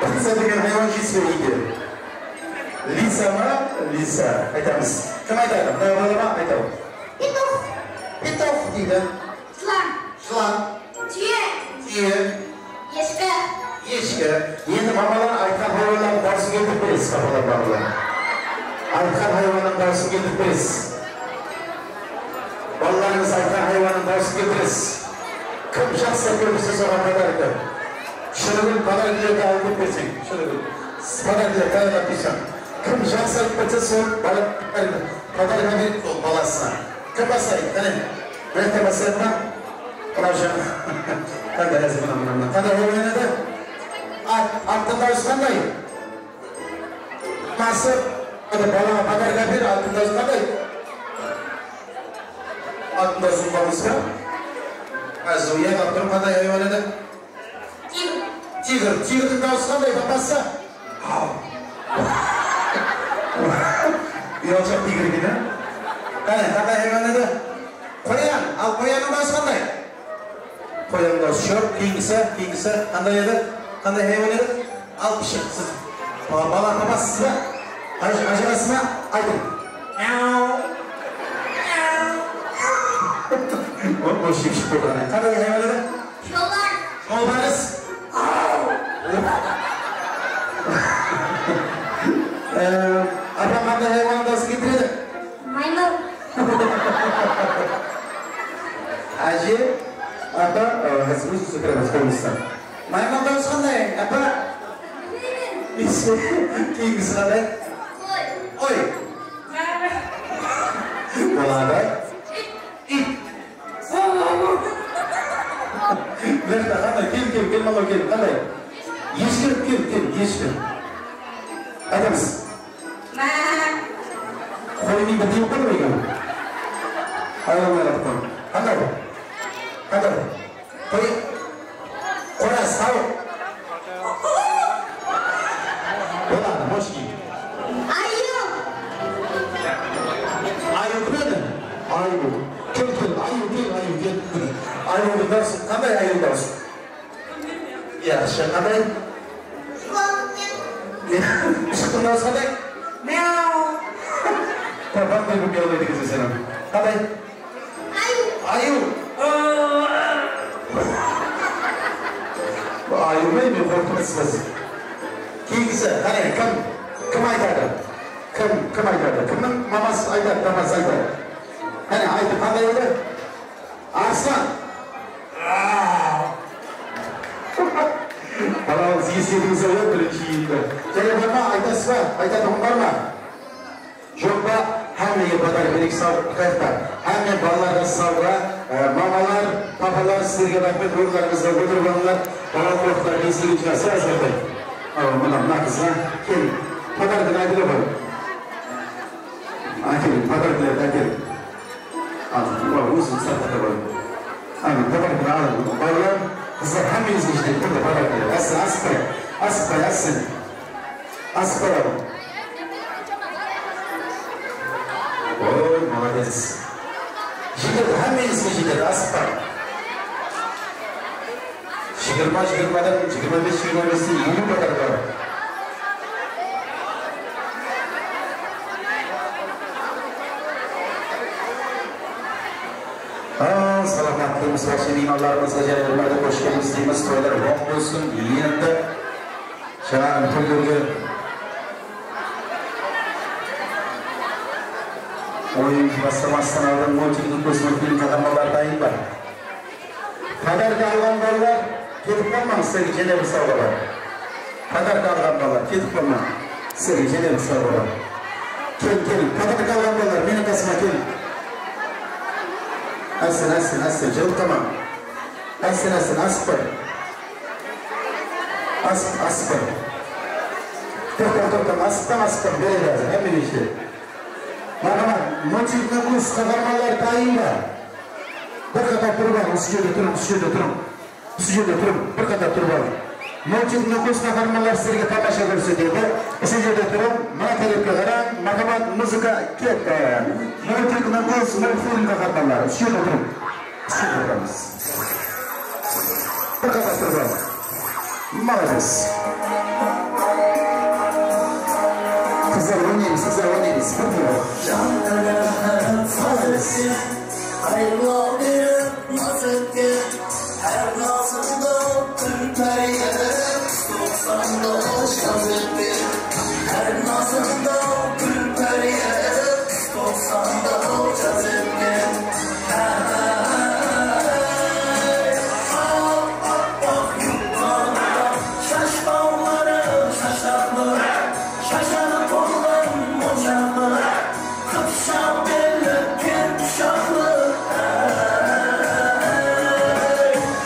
Pizza degen haywan jeysiz be úyde? Lisa ma? Lisa. Aytamız. Kim aytadı? Mına bala ma? Aytadı. Petuh. Petuh deydi. Jılan. Jılan. Túye. Túye. Eshki. Eshki. Endi mamalar aytqan haywanlardıń dawısın keltirip beresiz, papalar, mamalar. Aytqan haywanlardıń dawısın keltirip beresiz. Balalarıńız aytqan haywannıń dawısın keltiresiz. Kim jaqsı aytıp berse, soǵan podarka. Shırıgúl podarkalardı alıp berseń, Shırıgúl. Podarkalar tayarlap tursań. Kim jaqsı aytıp berse, sol bala podarka beredi sol balasına. Kim baslaydı? Qáne, mına jerden baslaydı ma? Mınaw jaǵı. Qanday házir mına, mına, mına. Qanday haywan edi? At, attıń dawısı qanday? Ması, balaǵa podarka ber, attıń dawısı qanday? Attıń dawısı uqpadıńız ba? Házir uyalıp turıp, qanday haywan edi? Tigr. Tigr, tigrdiń dawısı qanday, tapasız ba? Aw. Uyalshaq tigr eken, á? Qáne, qanday haywan edi? Qoyan, al qoyannıń dawısı qanday? Qoyannıń dawısı joq, keyingisi, keyingisi qanday edi? Qanday haywan edi? Al pıshıq, siz ba-, bala tapasız ba? Aj-, ajırasız ba? Aytıń. Miyaw. Miyaw. Bol, bol, shep-shep bolǵan. Qanday haywan edi? Jolbarıs. Jolbarıs. Ee, apa qanday haywanıń dawısın keltiredi? Maymun. Áje, apa, e, házir ózimiz kiremiz, qoyıńızlar. Maymun dawısı qanday, apa? Keyingisi qanday? Qoy. Qoy. Boladı. Iyt. Mına jaqta qanday? Kel, kel, kel, mınaw kel. Qanday? Eshki, kel, kel, eshki. Aytamız. Má. Qoyımıń bir deyip qoydı ma eken? Aylanmay qatıp qoy. Qanday? Qanday? Qoy. Qoraz, tawıq. Ayıwdıń dawısı, qanday ayıw dawısı? Yaqshı, qanday? Pıshıqtıń dawısı qanday? Miau. Tapan dep miaulaydı ekenseń sen. Qanday? Ayıw. Ayıw. Aa! Bul ayıw ma, men qorqıtıpsız. Keyingisi, qáne, kim? Kim aytadı? Kim, kim aytadı? Kimniń maması aytadı, taması aytadı? Qáne, aytıń, qanday edi? Arslan! Aa! Balalarımız, esittińiz ǵoy birinshi jıyındı. Jáne bar ma? Aytasız ba? Aytatuǵın bar ma? Joq pa? Hámmege podarka bereyik, sawǵa tayıq pa? Hámme balalarǵa sawǵa, e, mamalar, papalar, sizlerge raxmet, orınlarıńızda otırıp alıńlar. Balaliq waqıtlarıńız eslige shıǵasın, azıraqtay. Awa, mına, mına qızǵa. Kel, podarkanı aytıp qoy. Ákel, podarkalardı ákel. Al, al, óziń sarqata qoy. Al, podarkanı al. Balalar, qızlar, hámmeńizge jetedi, mine, podarkalar. Áste, asıqpay, asıqpay, áste. Asıqpay al. Oy, molodec. Jetedi, hámmeńizge jetedi, asıqpay. Jigirma, jigirmadan, jigirma bes, jigirma besten eliw podarka bar. Al, salamatlıǵımız, bárshemiz miymanlarımızǵa jáne bir márte xosh keldińiz deymiz. Toylar oń bolsın. Endi jańaǵı toylarǵa oyın baslamastan aldın multiklıq kosmofilm qaharmanları dayın ba? Podarka alǵan balalar, ketip qalmań, sizlerge jáne bir sawǵa bar. Podarka alǵan balalar, ketip qalmań, sizlerge jáne bir sawǵa bar. Kel, kel, podarka alǵan balalar, meniń qasıma kel. Ásten, ásten, ásten, jıltqamań. Ásten, ásten, asıqpay. Asıq, asıqpay. Toqtań, toqtań, asıqpań, asıqpań, beredi házir, hámmege jetedi. Marhamat, multiklıq qaharmanlar dayın ba? Bir qatar turıp alıń, usı jerde turıń, usı jerde turıń. Usı jerde turıń, bir qatar turıp alıń. Multiklıq qaharmanlar sizlerge tamasha kórsetedi. Usı jerde turıń, mına tárepke qarań, marhamat, muzıka ketti. Multiklıq multfilm qaharmanları, usı jerde turıń. Usı jerde turamız. Bir qatar turıp alıń. Malades. Qızlar, oynaymız, qızlar, oynaymız. Bir, bir. Malades. Ayırılaw berip naz etken, hár nazında gúl páriyip, toqsanda jaz etken, hár nazında gúl páriyip, toqsanda jaz etken. Háy, ap-appaq yupqalıqta, shash bawları shashaqlı, shashaǵı tolǵan monshaqlı, qıpshaq belli, ker qushaqlı. Háy,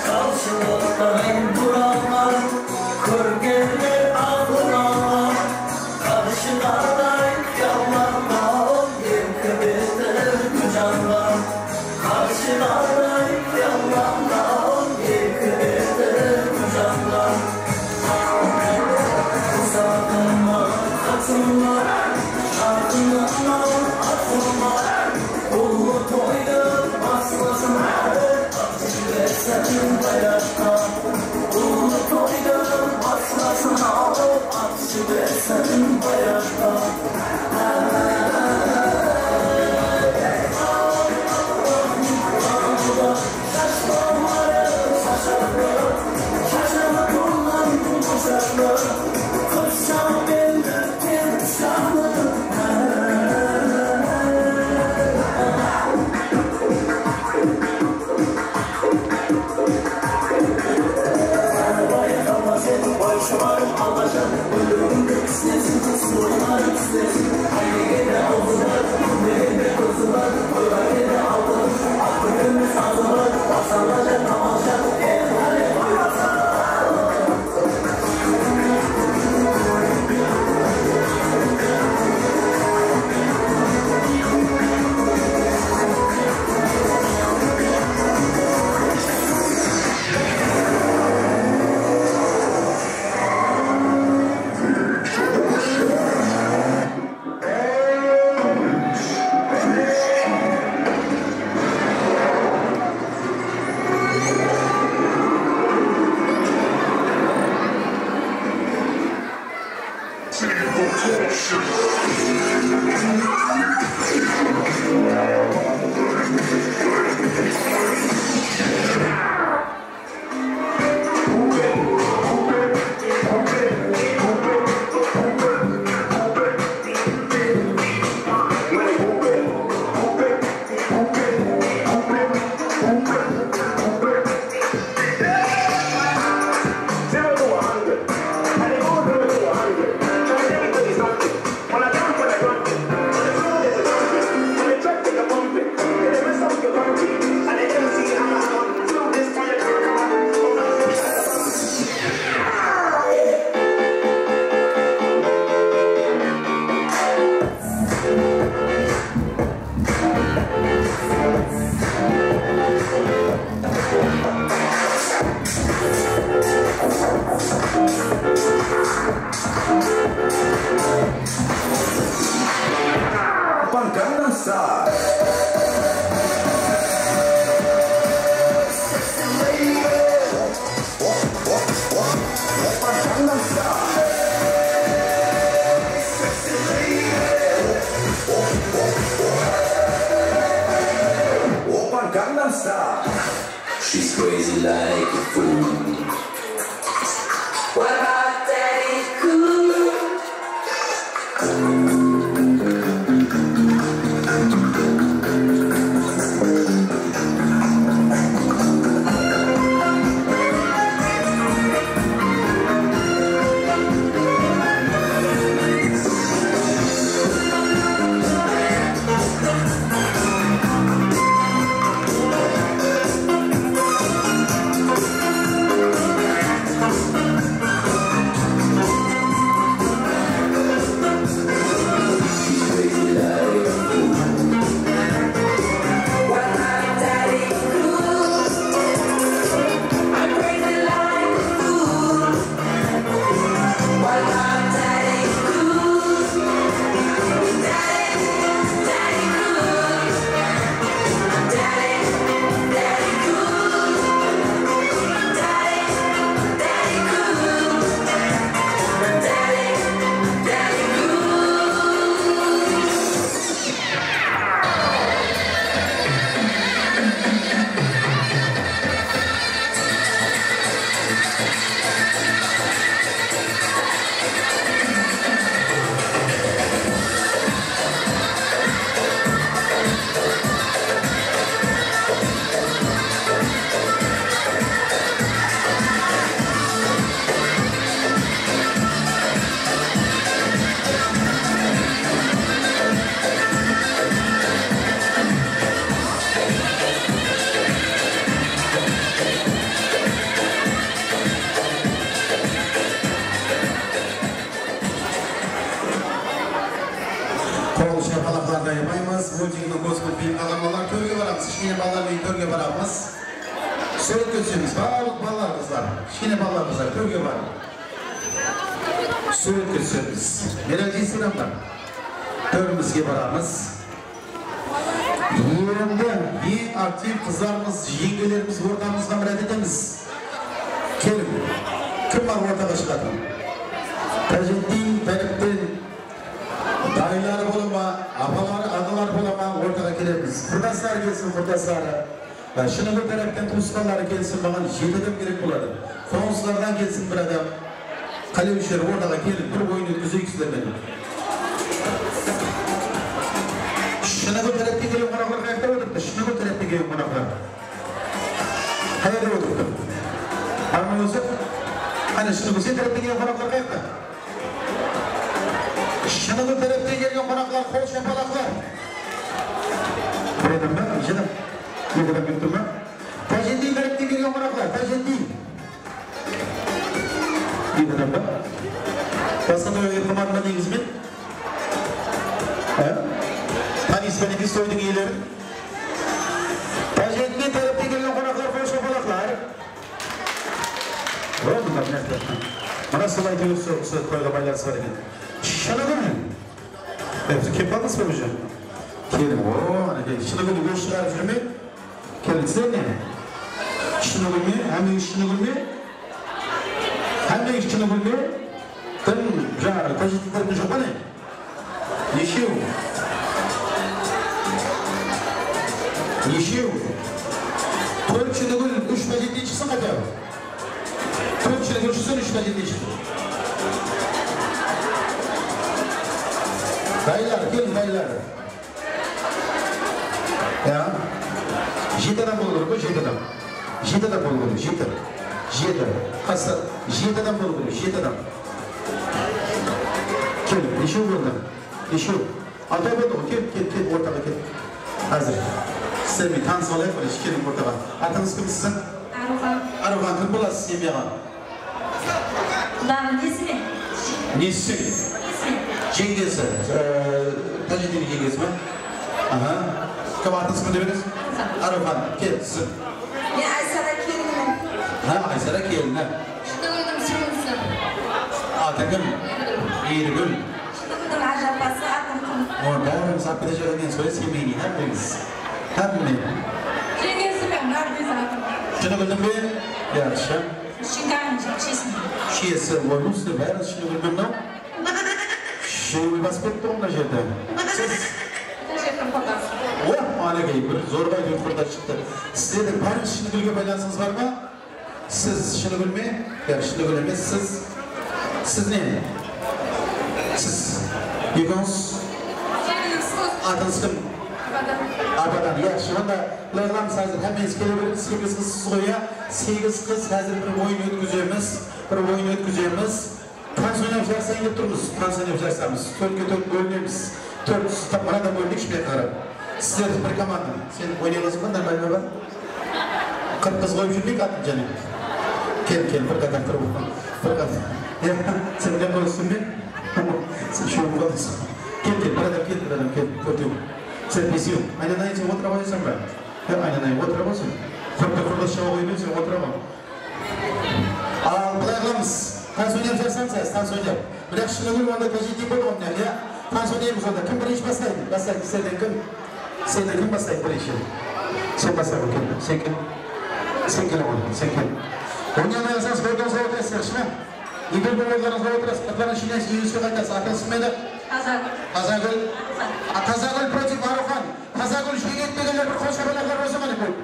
jalshılıqtay buralǵan, kórgenler aqıl alǵan, qarshıǵaday qıyallanǵan, erki beti gúl janǵan. Qarshıǵaday qıyallanǵan, erki beti gúl janǵan. Uzatıma qatınlar, jaqınıma atınlar, ullı toydı baslasın, atıp jibersin bayraqqa. Ullı toydı baslasın, atıp jibersin bayraqqa. Oppan Gangnam Style. Oppan Gangnam Style. Oppan Gangnam Style. She's crazy like a fool. What about Daddy Cool? Qol shapalaqlardı ayapaymız. Multikin kózip bilip qalǵan balalar tórge baramız. Kishkene balalar menen tórge baramız. Súwretke túsemiz. Barlıq balalar, qızlar. Kishkene balalar, qızlar, tórge barıń. Súwretke túsemiz. Meral Jeysinovna, tórimizge baramız. Endi eń aktiv qızlarımız, jeńgelerimiz ortamızǵa mirát etemiz. Keliń. Kim bar ortaǵa shıǵatuǵın? Tájeddin tárepten dayıları bola ma, apaları, aǵaları bola ma, ortaǵa kelemiz. Qurdasları kelsin, qurdasları. Shınıgúl tárepten tuwısqanları kelsin, maǵan jeti adam kerek boladı. Qońsılardan kelsin bir adam. Qálewshiler ortaǵa kelip, bir oyın ótkizeyik sizler menen. Shınıgúl tárepten kelgen qonaqlar qayaqta otırıptı? Shınıgúl tárepten kelgen qonaqlar qayerde otırıptı? Ana ózi. Qáne, Shınıgúl, sen tárepten kelgen qonaqlar qayaqta? Shınıgúl tárepten kelgen qonaqlar, qol shapalaqlar. Bir adam ba? Eki adam. Eki adam kelip tur ma? Tájeddin tárepten kelgen qonaqlar, Tájeddin. Eki adam ba? Basqa toyǵa kelip qalmadı ma negizinen? Há? Tanıysız ba, nege toydıń iyelerin? Tájeddin tárepten kelgen qonaqlar, qol shapalaqlar. O, mına, mına, mına sol, áytewir, usı, usı toyǵa baylanısı bar eken. Shınıgúl. E, siz kelip qaldıńız ba, ózi? Keliń, o, ánekey, Shınıgúl, ózi shıǵarıp júrme. Keliń, sizler ne? Shınıgúl me? Hámmeńiz Shınıgúl me? Hámmeńiz Shınıgúl me? Kim jańaǵı tájidinlerimiz joq pa ne? Neshew? Neshew? Tórt shinigúl, úsh tájidin shıqsın qáte. Tórt shinigúl shıqsın, úsh tájidin shıqsın. Dayılar, keliń, dayılar. Ya. Jeti adam bolıw kerek ǵoy, jeti adam. Jeti adam bolıw kerek, jeti. Jeti. Qasta jeti adam bolıw kerek, jeti adam. Kel, neshew boldı? Neshew? Altaw boldı ǵoy, kel, kel, kel, ortaǵa kel. Házir. Sizler menen tanısıp alayıq, birinshi keliń ortaǵa. Atıńız kim siziń? Arıwxan. Arıwxan, kim bolasız semyaǵa? Qudayǵa nesime? Nesisiń? Nesime? Jeńgesi, e, Tájiddinniń jeńgesi me? Aha. Kim atıńız kim dep edińiz? Arıwxan. Arıwxan, kel, siziń. Men Aysara kelinimen. Ha, Aysara kelini. Shınıgúldiń sińlisi. Atıń kim? Miyirgúl. Miyirgúl. Shınıgúldiń ájapası, atım Qum. O, bárińiz appa-da jaraǵan soyad, semeyniy, hámmeńiz. Hámme. Jeńgesimen, Nargiza atım. Shınıgúldiń be? Yaqshı. Shınıgúldiń shiyesi. Shiyesi, oy, bu sizler bárińiz Shınıgúldiń mınaw. Shınıgúl basıp ketti ǵoy mına jerde. Siz? Mına jerde qurdash. O, anagey, bir zorǵa bir qurdash shıqtı. Sizlerdiń bárińiz Shınıgúlge baylanısıńız bar ma? Siz Shınıgúl me? Yaq, Shınıgúl emes, siz. Siz ne? Siz. Ekewsizler. Atıńız kim? Abadan. Abadan. Yaqshı, onda bılay qılamız, házir hámmeńiz kele beriń, segiz qızsız ǵoy, ya? Segiz qız, házir bir oyın ótkizemiz. Bir oyın ótkizemiz. Tans oynap jarısayın dep turmız. Tans oynap jarısamız. Tórtke tórt bólinemiz. Tórt, mınadan bólindik, shıpay qarap. Sizler bir komanda. Sen oynay alasań ba, normalno ba? Qırq qız qoyıp júrmeyik atın jáne. Kel, kel, bir qatar turıp. Bir qatar. Ya, sen bilen qoyıp túsinbey? Sen úshew bolasıń. Kel, kel, bir adam kel, bir adam kel. Tórtew. Sen besew. Aylanayın, sen otıra qoyasań ba? Ya, aylanayın, otıra qoysın. Qırq bir qurdash shaba qoyıp, sen otıra qo. Al, bılay qılamız. Tans oynap jarısamız, tans oynap. Biraq Shınıgúl onda Tájiddin boldı ǵoy, ya? Tans oynaymız onda. Kim birinshi baslaydı? Baslaydı, sizlerden kim? Sizlerden kim baslaydı birinshi? Sen basla, kel. Sen kel. Sen kel, oǵlım, sen kel. Oynay almay qalsańız, ordańızǵa otırasız, yaqshı ma? Endi ordańızǵa otırasız, sırtlarınan shıynayıp, úyińizge qaytasız. Atıńız kim edi? Tazagúl. Tazagúl. A, Tazagúl против Arıwxan. Tazagúl jeńedi degenler bir qol shapalaqlar bolsa qáne kóp.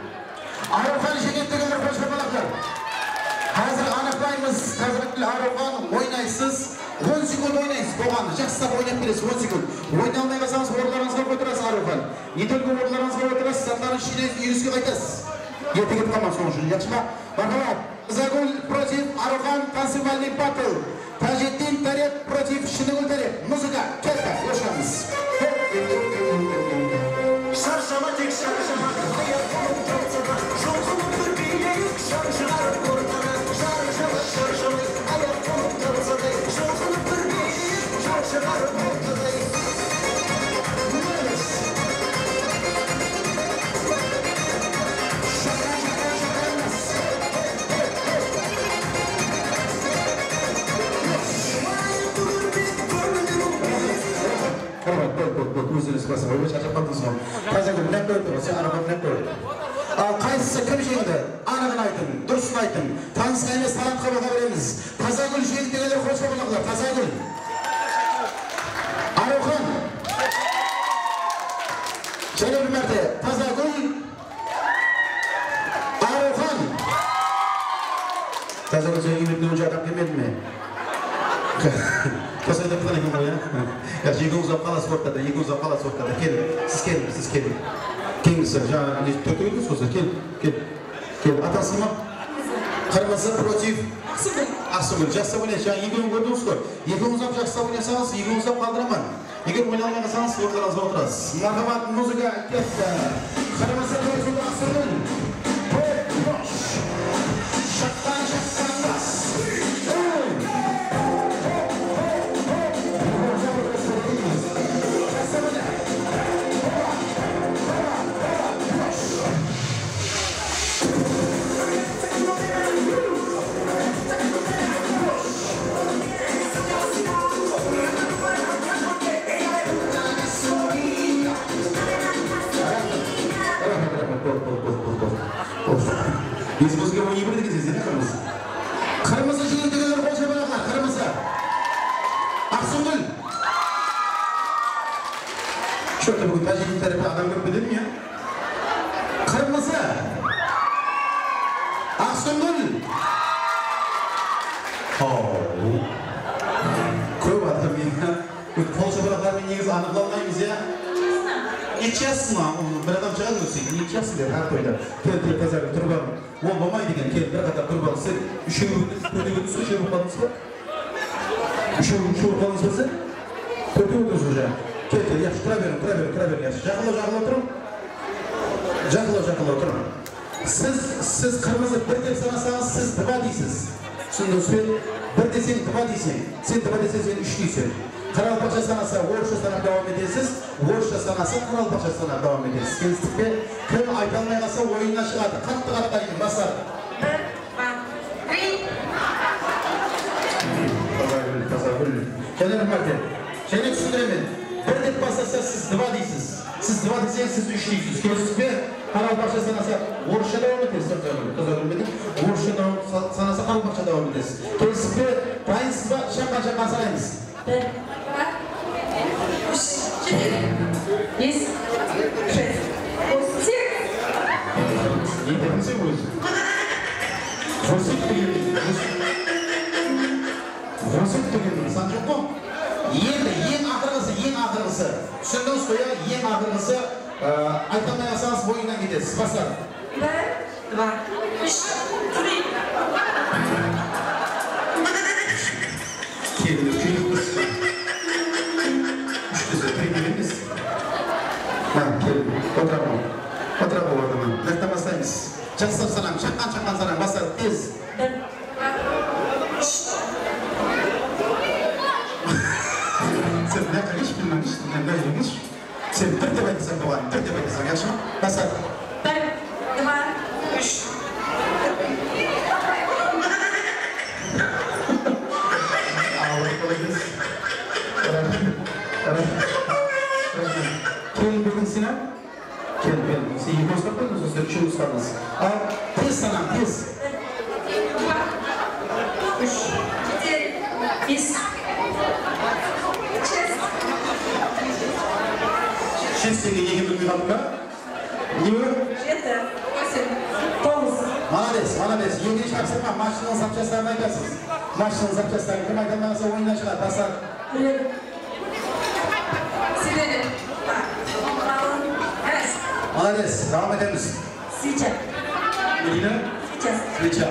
Arıwxan jeńedi degenler qol shapalaqlar. Házir anıqlaymız. Tazagúl, Arıwxan oynaysız. On sekund oynaysız. Bolǵanı, jaqsılap oynap beresiz. On sekund. Oynay almay qalsańız, orınlarıńızǵa otırasız, Arıwxan. Endi orınlarıńızǵa otırasız, zatlarıńızdı jıynaysız, úyińizge qaytasız. Erte ketip qalmań, sonıń ushın, yaqshı ma? Marhamat. Tazagúl против Arıwxan, танцевальный battle. Tájiddin tárep против Shınıgúl tárep. Muzıka, ketti, joshıramız. Sharshama, tek sharshama, ayaq bolıp talsada, jolqılıp bir biyleyik, jan shıǵarıp ortada, jar jalıp sharshama, ayaq bolıp talsada, jolqılıp bir biyleyik, jan shıǵarıp ortada. Qurban, bol, bol, bol, ózlerińiz basıń qoyıp, sharshap qaldıńız ǵoy. Tazagúl, mına qoyıp tur, sen Arıwxan mına qoyıp. Al, qaysısı kim jeńdi? Anıǵın aytıń, durısın aytıń. Tanısqa emes, talantqa baha beremiz. Tazagúl jeńdi degenler qol shapalaqlar, Tazagúl. Arıwxan. Jáne bir márte, Tazagúl. Arıwxan! Tazagúl, sen úylerden ónshi adam kelmediń be? Qosayda qılǵan eken ǵoy, ya? Yaqshı, ekewimiz alıp qalasız ortada, ekewimiz alıp qalasız ortada. Keliń, siz keliń, siz keliń. Keliń, siz, jańa, ne, tórtewge keldińiz ǵoy, kel, kel. Kel, atıńız kim? Qırmızı против? Aqsúgúl. Aqsúgúl, jaqsılap oynaysız, jańa ekewin kórdińiz ǵoy. Ekewimiz alıp jaqsılap oynasańız, ekewimiz alıp qaldıraman. Eger oynay almay qalsańız, orınlarıńızǵa otırasız. Marhamat, muzıka ketti. Qırmızı bózim Aqsúgúl. Bosh. Shaqtan, shaqtan bas. Ey! Aqsúńgúl. Shó, búgin tájik tileyin tárepte adam kóp, bildim ya. Qırmızı. Aqsúńgúl. Haw. Kóp adam ya. Qol shapalaqlarınan negizi anıqlay almaymız ya. Necha jasıń? Bir adam shıǵadı ózi. Necha jasıń dep hár toyda. Kel, kel, tazarı turıp alıń. Ol bolmaydı eken, kel, bir qatar turıp alıń. Siz úshew, tórtewdińiz be, úshew bolıp qaldıńız ba? Úshew, úshew bolıp qaldıńız ba siz? Tórtewdińiz уже. Kel, kel, yaqshı, tura beriń, tura beriń, tura beriń, yaqshı. Jaqınlaw, jaqınlaw turıń. Jaqınlaw, jaqınlaw turıń. Siz, siz qırmızı bir dep sanasańız, siz два deysiz. Túsindińiz be? Bir deseń, два deyseń. Sen два deseń, sen úsh deyseń. Qaraqalpaqsha sanasa, orıssha sanap dawam etesiz. Orıssha sanasa, qaraqalpaqsha sanap dawam etesiz. Kelistik pe? Kim ayta almay qalsa, oyınnan shıǵadı. Qattı-qattı aytıń, baslar. Bir, два, три. Tazagúl, Tazagúl. Jáne bir márte. Jáne túsindiremen. Bir dep baslasa, siz два deysiz. Siz два deseńiz, siz úsh deysiz. Kelistik pe? Qaraqalpaqsha sanasa, orıssha dawam etesiz. Tazagúl, Tazagúl menen. Orıssha dawam, sa-, sanasa, qaraqalpaqsha dawam etesiz. Kelistik pe? Dayınsız ba? Shaqqan-shaqqan sanaymız. Bir, два, úsh, tórtewde, bes, shest, segiz. Ne dediń sen ózi? Vosik degen, vosik degen san joq ǵo. Endi eń aqırǵısı, eń aqırǵısı. Túsindińiz ǵo ya, eń aqırǵısı, ı, ayta almay qalsańız, oyınnan ketesiz. Baslar. Bir, два, úsh, три. Kelin úsh dese, три emes. Ha, kelin. Otıra ǵo. Otıra ǵo, otıra ǵo. Mına jaqtan baslaymız. Jaqsılap sanań, shaqqan-shaqqan sanań, baslar, tez. Bir, два, úsh. Sen mına jaqqa hesh bilmey, hesh bilmey, hesh. Sen bir dep aytasań, muǵallim, bir dep aytasań, yaqshı ma? Basla. Bir, два, úsh. Awır, qolay kelsin. Raxmet. Raxmet. Kelin búgin sıynaw. Kelin, kelin. Sen eki uslap qoydıń, sen úshew usladınız. Al, tez sanań, tez. Úsh, bes, shest. Shest degen eki bilmey qaldı ma? Ne? Jeti, ósim, toǵız. Malades, malades. Ekinshi tapsırma, mashinanıń zapchastların aytasız. Mashinanıń zapchastların kim ayta almasa, oyınnan shıǵadı. Basla. Birew. Sibeli. Malades. Dawam etemiz. Svicha. Ne deydi? Svicha. Svicha.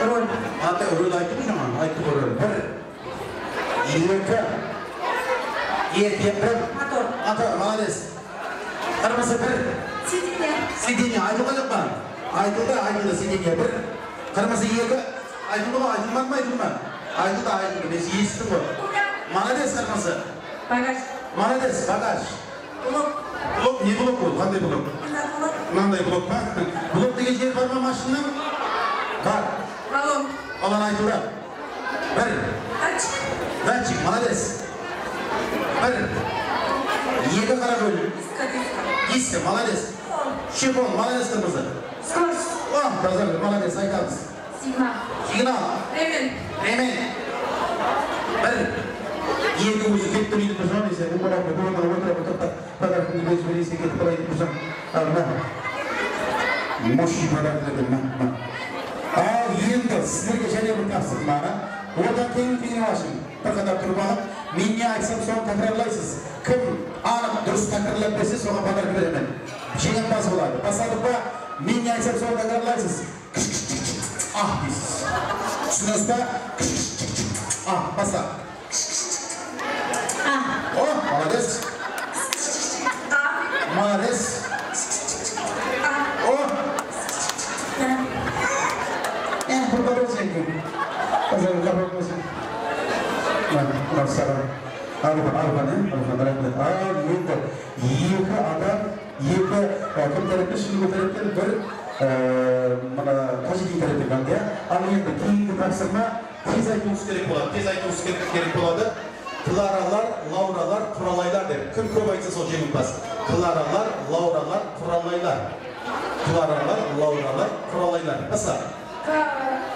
Rol. Atı rol ayttıq jańa, ayttıq rol. Bir. Eki. Eki, bir. Motor. Motor, malades. Qırmızı bir. Sidenie. Sidenie, aytılǵan joq pa? Aytıldı, aytıldı, sidenie bir. Qırmızı eki. Aytıldı ǵo, aytılmadı ma, aytıldı ma? Aytıldı, aytıldı, men esittim ǵo. Malades, qırmızı. Bagaj. Malades, bagaj. Blok. Blok, ne blok ol? Qanday blok? Mına blok. Mınanday blok pa? Blok degen jeri bar ma mashinanıń? Bar. Balon. Balon aytıldı. Bir. Datchik. Datchik, malades. Bir. Eki, qara bólim. Diska, diska. Diska, malades. Shifon, malades, qırmızı. Skorost. Oh, taza, malades, aytamız. Signal. Signal. Remen. Remen. Bir. Eki ózi ketip tur, óytip tursań, ese, bu oraqta, bu oraqta, toqta. Podarkimdi berip jibereyinshi ketip qalay dep tursań. A, mına. Moshniy podarklar, mına, mına. Al, endi sizlerge jáne bir tapsırma. Orta teńiń-teńine ashıń. Bir qatar turıp alıp, men ne aytsam, sonı tákirarlaysız. Kim anıq durıs tákirarlap berse, soǵan podarka beremen. Jeńimpaz boladı. Basladıq pa? Men ne aytsam, sonı tákirarlaysız. Kısh, kısh, kısh, kısh, ah deysiz. Túsindińiz ba? Kısh, kısh, kısh, kısh, ah, basla. Ah. Oh, malades. Malades. Oh. Eh, bir qadar sen. Qazan qapaq bolsın. Mına, mına saǵan. Alban, Alban, e? Alban, raxmet. Al, endi eki adam, eki, e, kim tárepten, Shımbul tárepten, bir, e, mına, Tajiddin tárepten qaldı, ya. Al, endi keyingi tapsırma. Tez aytıwıńız kerek boladı, tez aytıwıńız kerek, kerek boladı. Klaralar, Lauralar, Quralaylar dep. Kim kóp aytsa, sol jeńimpaz. Klaralar, Lauralar, Quralaylar. Klaralar, Lauralar, Quralaylar. Basla. Ka-, ka-,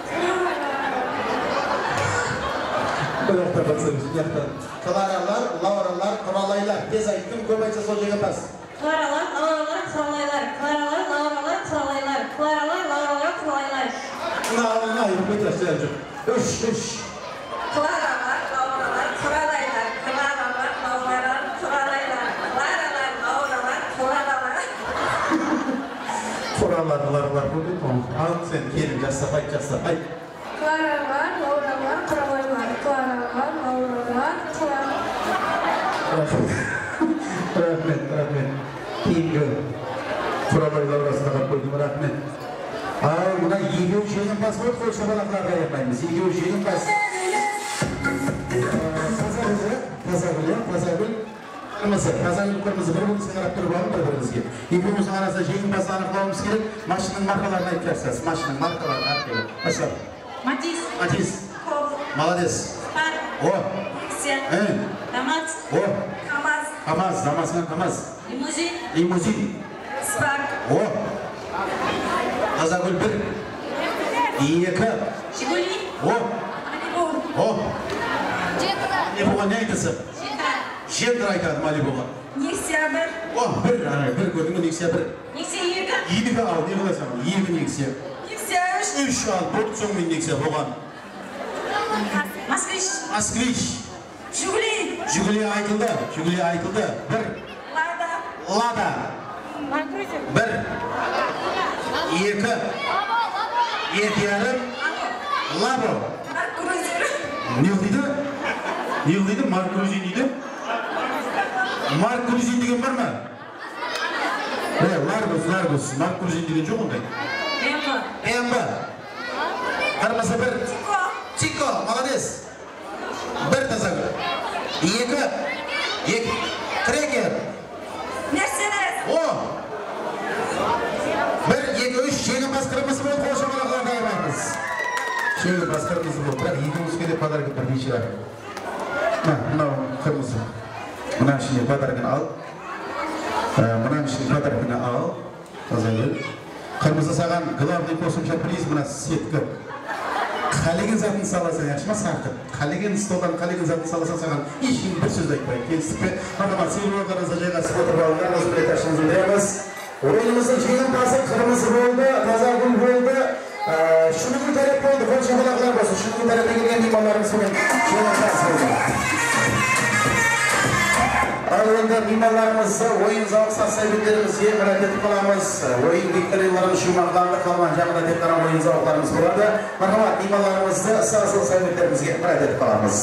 Mına jaqta bassayıq, mına jaqta. Klaralar, Lauralar, Quralaylar. Tez ayt, kim kóp aytsa, sol jeńimpaz. Klaralar, Lauralar, Quralaylar. Klaralar, Lauralar, Quralaylar. Klaralar, Lauralar, Quralaylar. Mına, mına, aytıp qoydı, sál joq. Úsh, úsh. Klaralar, Lauralar, Quralaylar. Klaralar, Lauralar, Quralaylar. Klaralar, Lauralar, Quralaylar. Quralar, Lauralar, Quralaylar. Al, sen kelin, jaqsılap ayt, jaqsılap ayt. Klaralar, Lauralar, Quralaylar. Klaralar, Lauralar, Qura- Raxmet, raxmet. Keyingi Quralay Laurasına qalıp qoydım, raxmet. Al, mına ekewi jeńimpaz boldı, qol shapalaqlardı ayırmaymız. Ekewi jeńimpaz. Ee, Tazagúl, ya, Tazagúl, ya, Tazagúl. Qırmızı, Tazagúl qırmızı, bir-birińizge qarap turıp alıń, bir-birińizge. Ekewińizdiń arasında jeńimpazdı anıqlawımız kerek. Mashinanıń markaların aytıp beresiz. Mashinanıń markaların aytıp beresiz. Basla. Matiz. Matiz. Cobalt. Malades. Spark. O. Nexia. E. Damas. O. Kamaz. Kamaz, Damas penen Kamaz. Limuzin. Limuzin. Spark. O. Tazagúl bir. Eki. Jiguli. O. Malibu. O. Malibuǵa ne aytasız? Gentra. Gentra aytadı Malibuǵa. Nexia bir. O, bir, ana, bir kórdiń be, Nexia bir. Nexia eki. Eki al, ne qılasań? Eki Nexia. Nexia úsh. Úsh al, boldı, soń men Nexia bolǵan. Moskvich. Moskvich. Jiguli. Jiguli aytıldı, Jiguli aytıldı. Bir. Lada. Lada. Bir. Eki. Eki yarım. Labo. Mark Cruiser. Ne deydi? Ne deydi? Mark Cruiser deydi. Mark Cruiser degen bar ma? E, Largus, Largus. Mark Cruiser degen joq onday. B M W. B M W. Qırmızı bir. Tiko. Tiko, malades. Bir Tazagúl. Eki. Eki. Trekker. Mercedes. O. Bir, eki, úsh, jeńimpaz qırmızı boldı, qol shapalaqlardı ayırmaymız. Jeńimpaz qırmızı boldı, biraq ekewińizge de podarka birdey shıǵar. Mına, mınaw qırmızı. Mına ishinde podarkanı al. Ee, mına ishinde podarkanı al. Tazagúl. Qırmızı, saǵan glavnıy qosımsha priz, mına setka. Qálegen zatın salasań, yaqshı ma, sarqıt? Qálegen stoldan qálegen zatın salasań, saǵan hesh kim bir sóz aytpaydı. Kelistik pe? Marhamat, sıyırıwlarıńızdı jayǵasıp otırıp alıńlar, óz biletashıńızdı beremiz. Oyınımızdıń jeńimpazı qırmızı boldı, Tazagúl boldı. Ee, Shunıgúl tárep boldı, qol shapalaqlar bolsın. Shunıgúl tárepten kelgen miymanlarımız búgin jeńimpaz boldı. Al, endi miymanlarımızdı oyın-zawıq saz-sáwbetlerimizge mirát etip qalamız. Oyın viktorinalarimız juwmaqlandı, qalǵan jaǵında tek ǵana oyın-zawıqlarımız boladı. Marhamat, miymanlarımızdı sazlı sáwbetlerimizge mirát etip qalamız.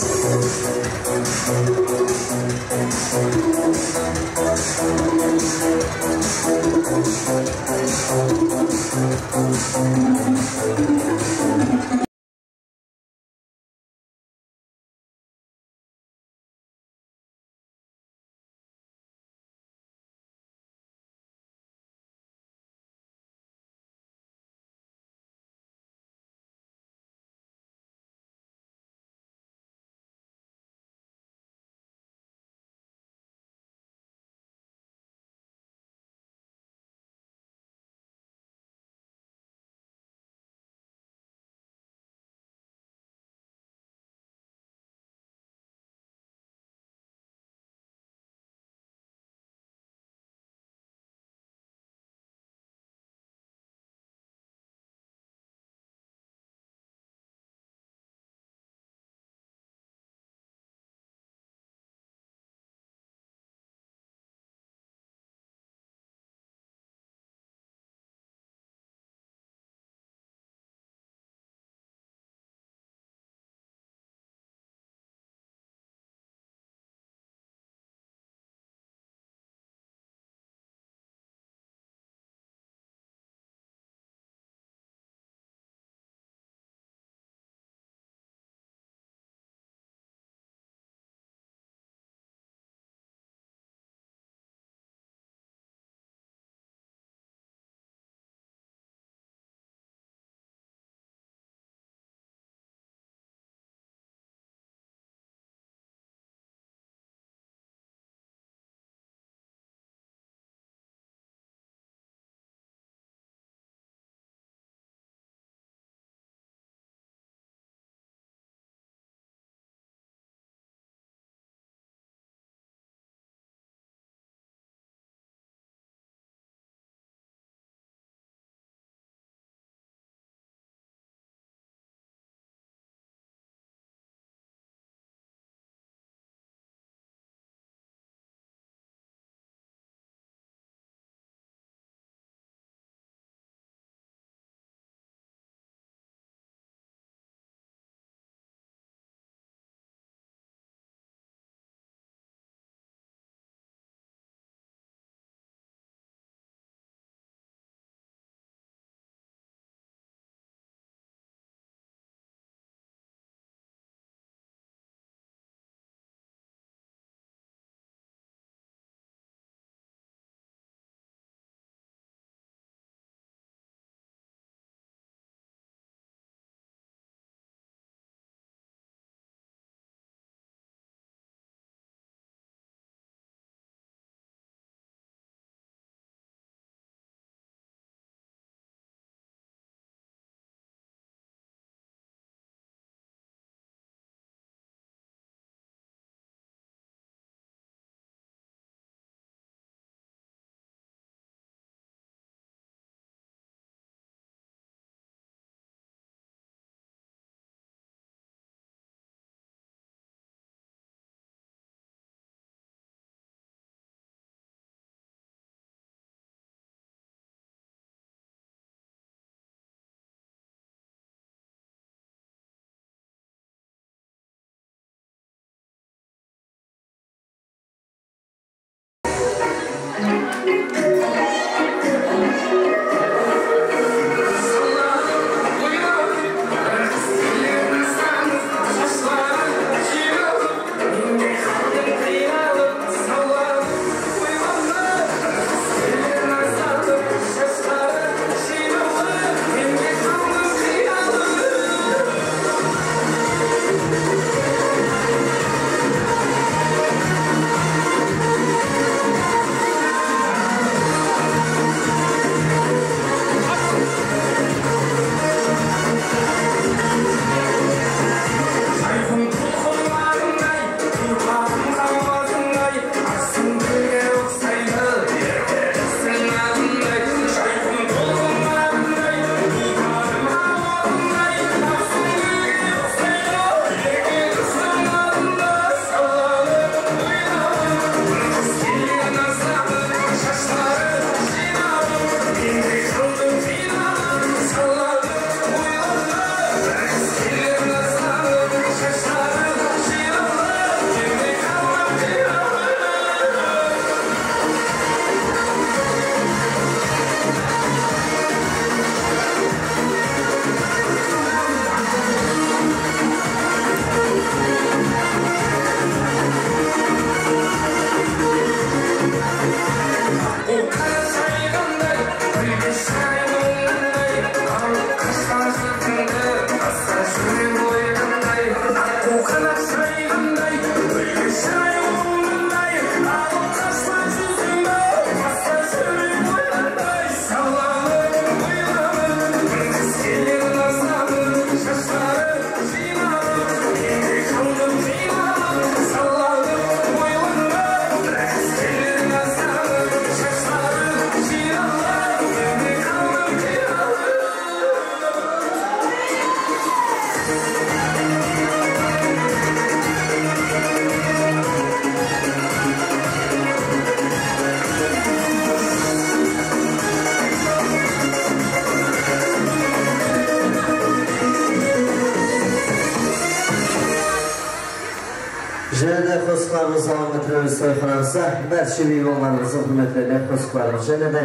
Jáne de qosıqlarımızdı dawam ettiremiz toyxanamızda. Bárshe miymanlarımızdıń húrmetlerine qosıqlarımızdı jáne de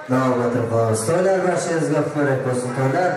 dawam ettirip qalamız. Toylar bársheńizge qutlı bolsın, toylar.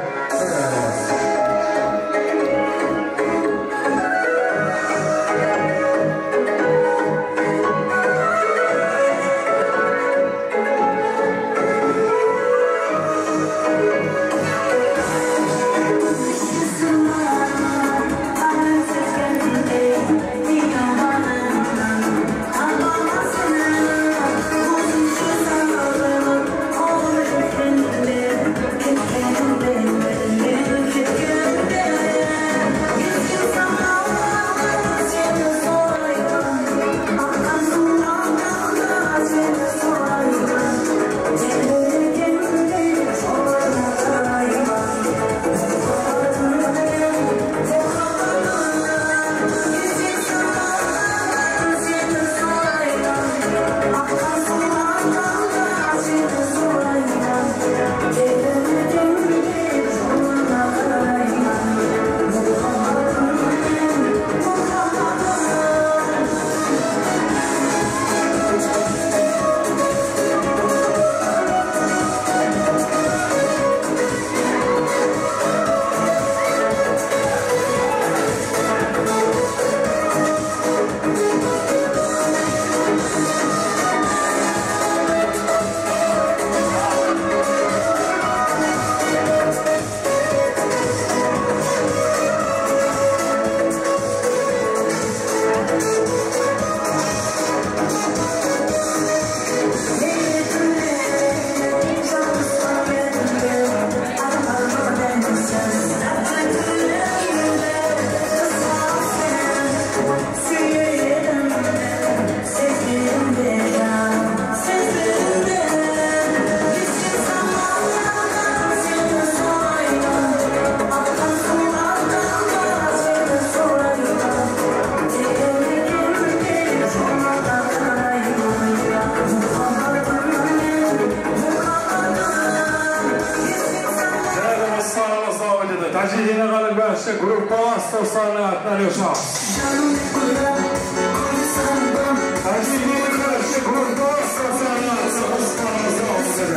Jáne basqalarımız dawam etedi. Tajidin aqanıń bárshe gruppalas dostlarınıń atınan ushıramız. Tajidin aqanıń bárshe gruppalas dostlarınıń atınan qosıqlarımız dawam etedi.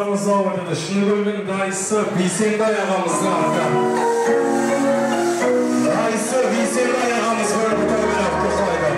Sınıǵımızda oynaydı Shınıgúldiń dayısı Biysenbay aǵamızdıń atı. Dayısı Biysenbay aǵamız bir butawbelap qoqlaydı.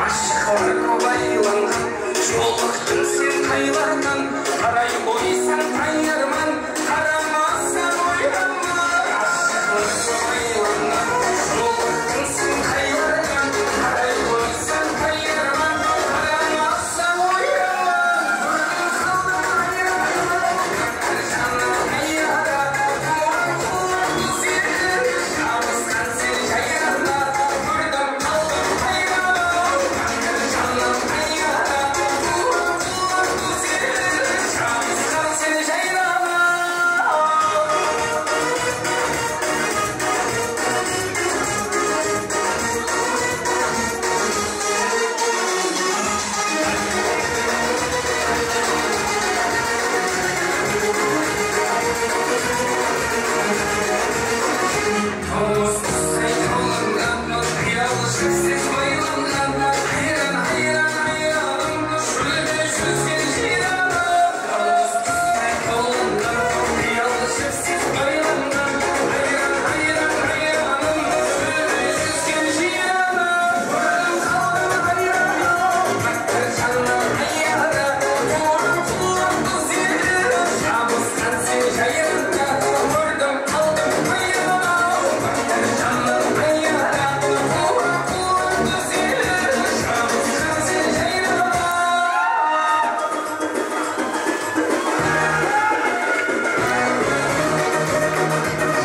Ashıqlar kóp aylanǵan, jolıqtıń sen qaylarman, qaray qoysań tayarman, qaramassań oylanma. Ashıqlar kóp aylanǵan, jolıqtıń sen qaylarman, qaray qoysań tayarman, qaramassań oylanma.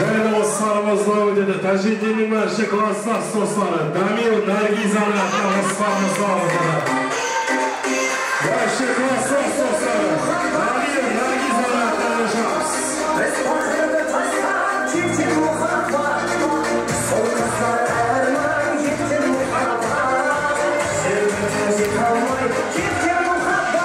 Jáne de osılarımızdı ótedi. Tájiddinniń bárshe klasslас dosları Damir, Nargizanı atına qosıqlarımızdı alıp atır. Bárshe klasslас dosları Damir, Nargizanı atına qosılamız. Biz paqırdı tastan ketken muhabbat, sol qızlar árman etken muhabbat, sevgimizdi qalmay ketken muhabbat.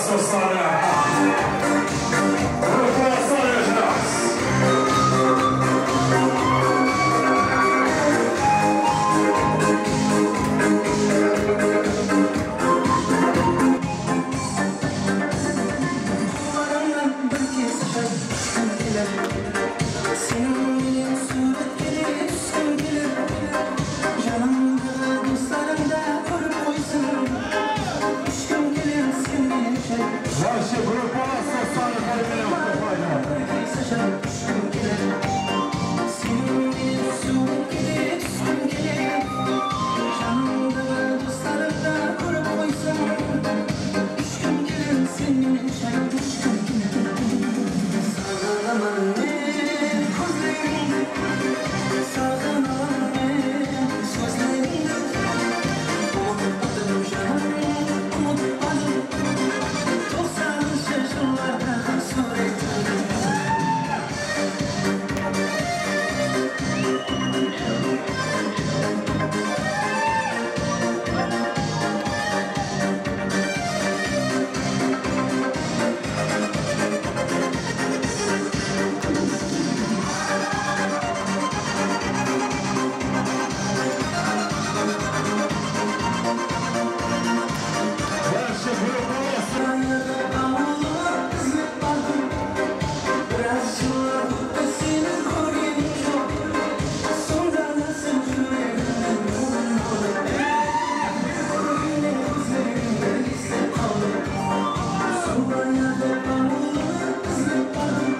Sosları. Ruhlaslar ıqlas. Qollarıńnan bir kez jap, túskim keler. Seniń menen súwretke de túskim keler. Janımdaǵı doslarıń da kórip qoysın. Ishkim keler sen menen jay. Вообще, группа Sosları bir kez jap, túskim keler. Seniń menen súwretke de túskim keler. Janımdaǵı doslarıń da kórip qoysın. Ishkim keler sen menen jay, ishkim keler. Saǵınaman men kózlerińdi, saǵınaman men sózlerińdi. Umıtpadım janım, umıtpadım. Toqsanınshı jıllardaǵı súwretińdi. Biraz jıllar ótti, seni kórgenim joq. Sonda da sen júregimnen orın aldıń. Kórgenden kózlerińdi eslep qaldım. Sonday atıp, alıp izlep bardım.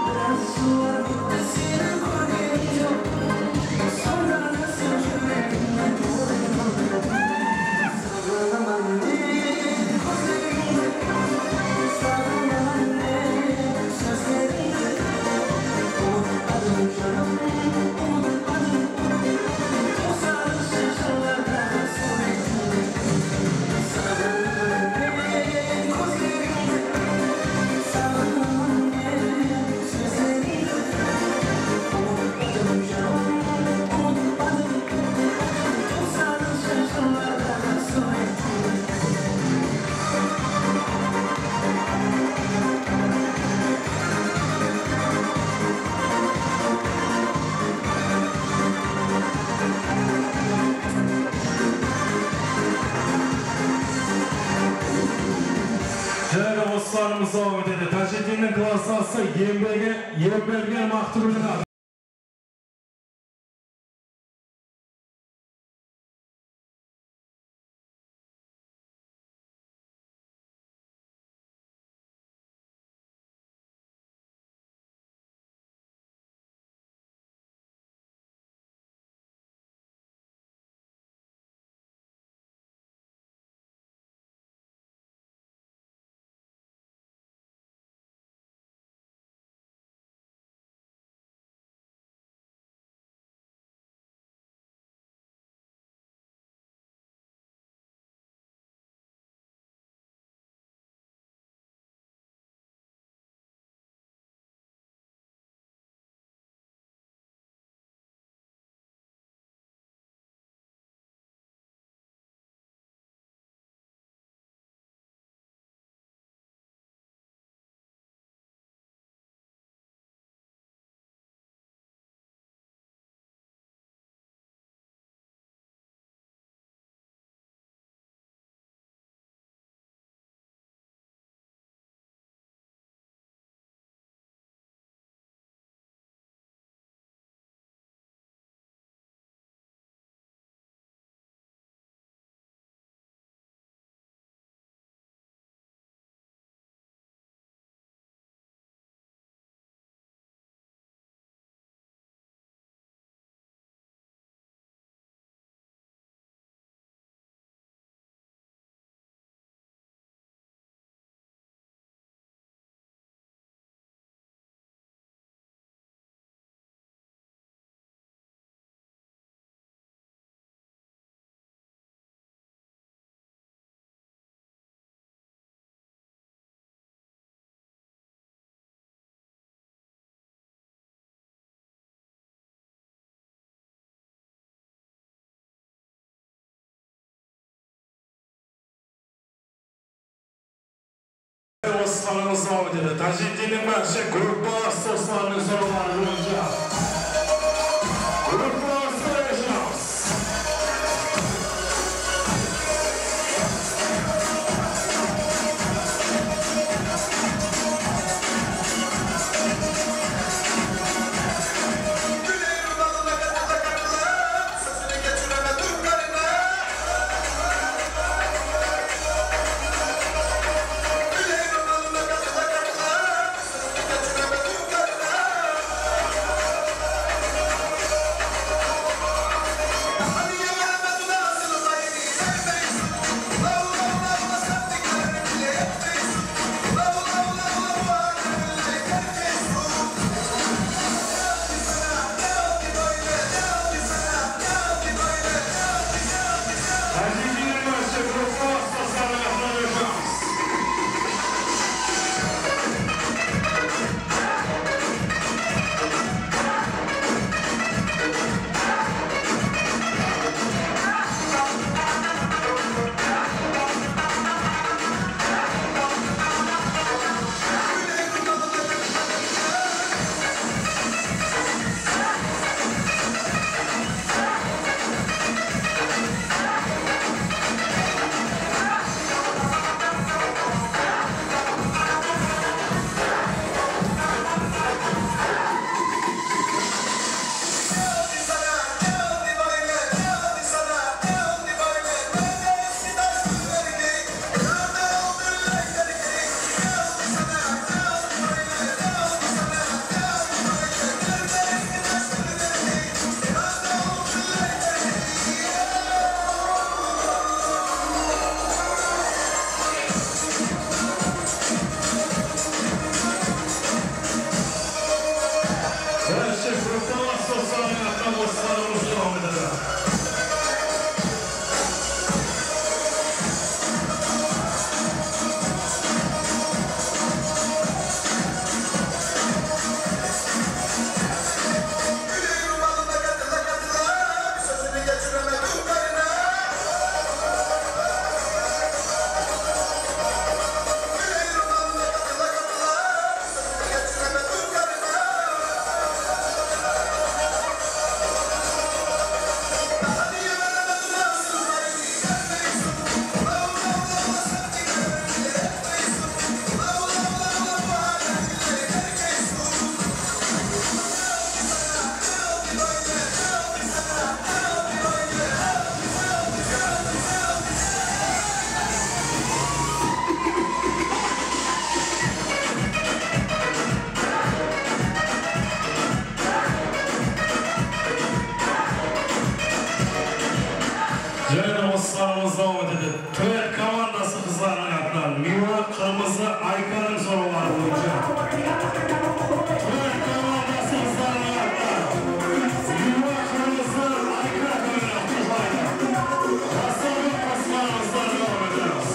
Biraz jıllar ótti, seni kórgenim joq. Sonda da sen júregimnen orın aldıń. Jáne doslarımız dawam etedi. Tajidinniń klassası Embege-, Embergen Maqtulina. Dostlarımız dawam etedi. Tajiddinniń barcha gruppalası dostlarınıń sorawları boyınsha. Gruppalarımızǵa yashaymız. Barcha gruppalar soslarınıń atına dostlarımız dawam etedi. Jáne dostlarımız dawam etedi. Tver komandası qızlarınıń atınan Miywa Qırmızı Aykanıń sorawları boyınsha. Tver komandası qızlarınıń atınan Miywa Qırmızı Ayka tómeniń qutlaydı. Dastlapqı qosıqlarımızdı dawam etemiz.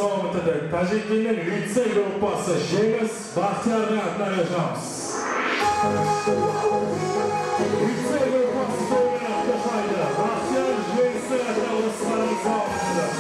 Dawam etedi. Tajikdinniń Litsey gruppası Jeńis Baxtiyardıń atına ayırjamız. Litsey gruppası toyınan toqtaydı. Baxtiyar Jeńistiń atına qosıqlarımız dawam etedi.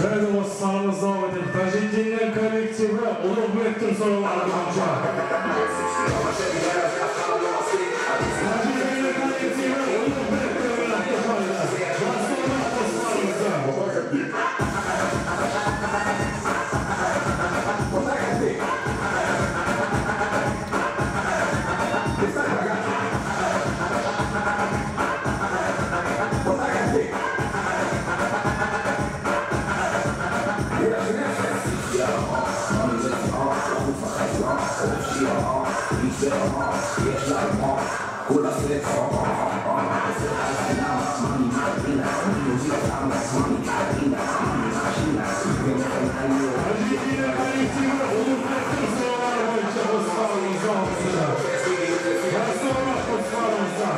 Jáne de qosıqlarımız dawam etedi. Tajikdinniń kollektivi Uluǵbektiń sorawları boyınsha. Tajikdinniń kollektivi Uluǵbektiń atına qoydı. Basıwına qosıqlarımızdı.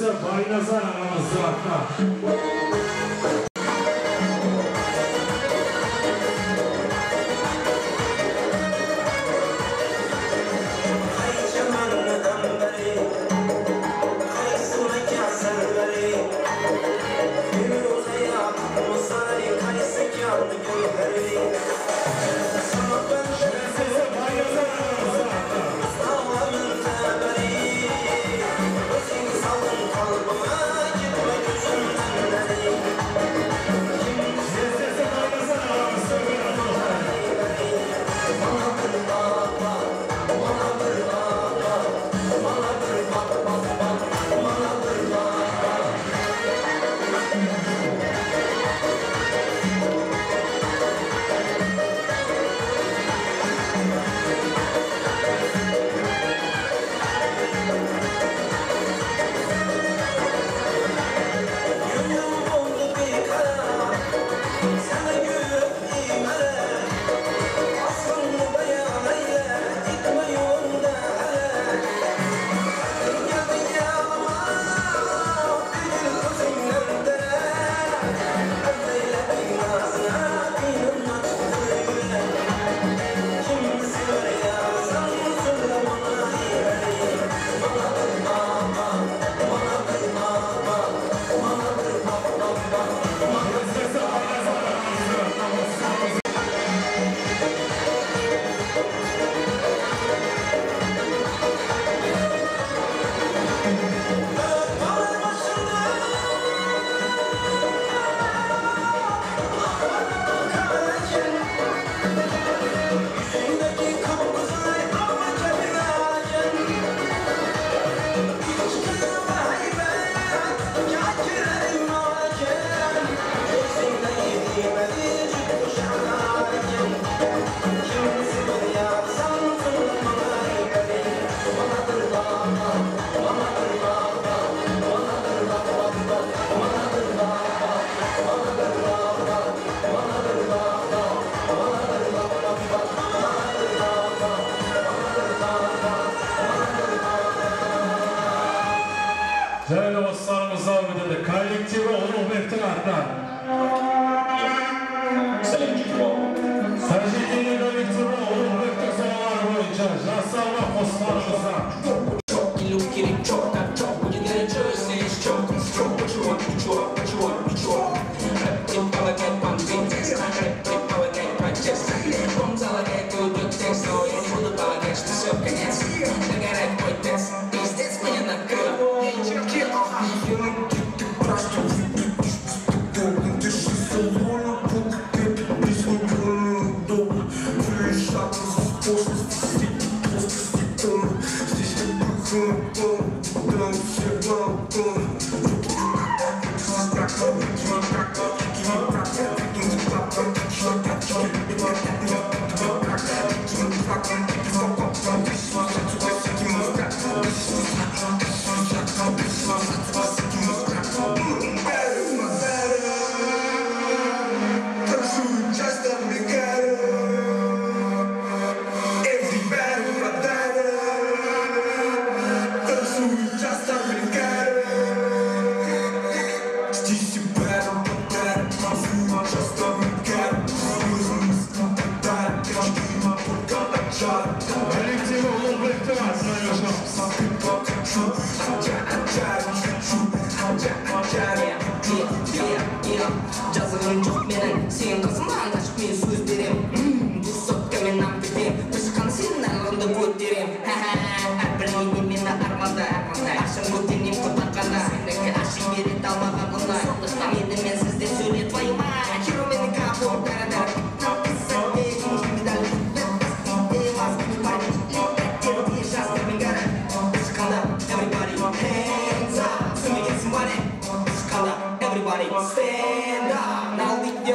Baynazar aǵamız sıraqta. Jáne dostlarımız davam etedi. Kollektivi Uluǵbektiń atınan. Sálem, Jekibol. Tájiddinney kollektivi Uluǵbektiń soloları boyınsha Jas Salma qosıqlarımızdan. Чё, или у Кирилл, чё, как чё, будет горячо, если есть чё. Чё, чё, чё, чё, чё. Рэп, типа, лакет, панк, бит, рэп, типа, лакет, протест. Бомза лакет, идёт текст, но я не буду полагать, что всё, конец. Догорает мой текст, пиздец, меня накрыло. Чё, чё, чё. Kollektivi Uluǵbektiń atınan. Jazıǵım joq meniń sen qızıma, anqashıp men sóz berem. Dusotkamen nam bitem, tırıshqan sen narlıǵımdı kóterem. Há-há, ápirileydi meni armanda. Ashıń kótermey qutaqanda, seniki ashıy beredi almaǵan unay. Meni mensiz dep sóyle, твою мать. Hero meni kapon, dara-dara. Написать, эй, нужен медаль. Эй, вас не парит. Эй, эй, эй, jas, men gárip. Shıqqanda, everybody, hands up. Sóymegensiń ba ne? Shıqqanda, everybody, stand up. Nal deydi.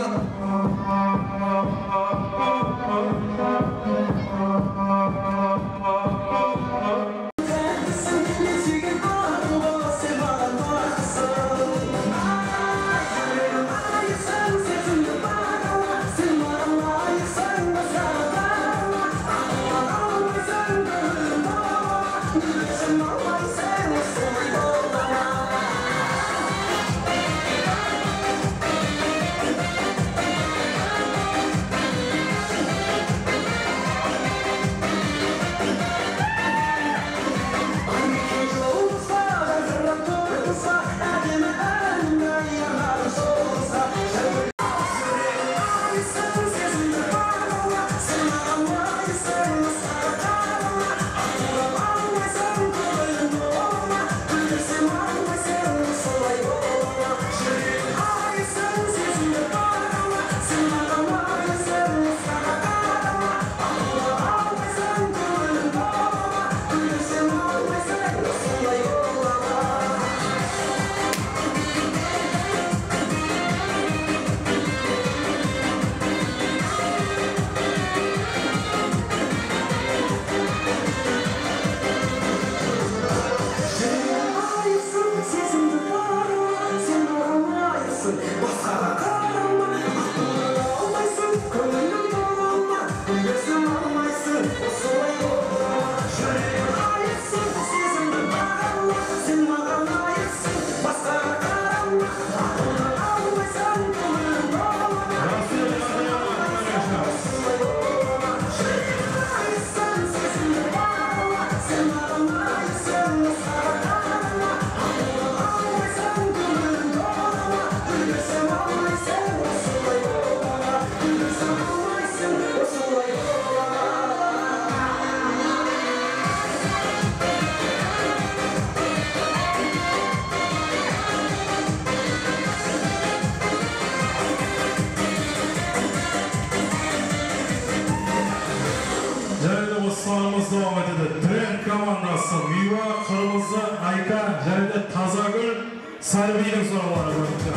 Basqaǵa qarama, aqıldı almaysıń, kóńliń tola ma, gúlbezim almaysıń, usılay bola ma? Júregim ayıtsın, sezimdi baǵala, sen maǵan ayıtsıń, basqaǵa qarama, aqıldı almaysıń, kóńliń tola ma? Jáne de qosıqlarımız dawam etedi. Trend komandası, Miywa, Qırmızı Ayka jáne de Tazagúl, Sálibiydiń sorawları boyınsha.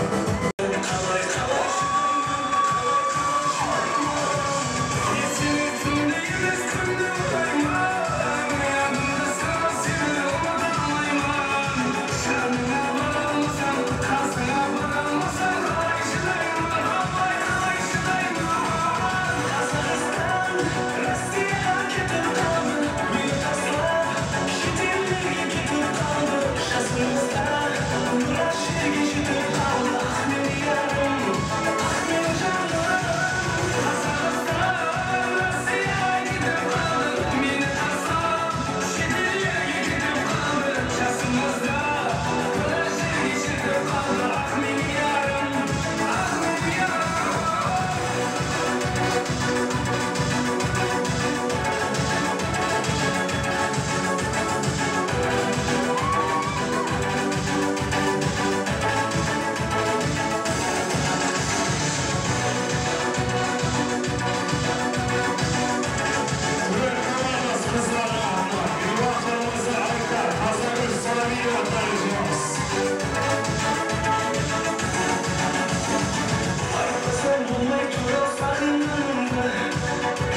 Aytpasam bolmay tura saǵınǵanımdı,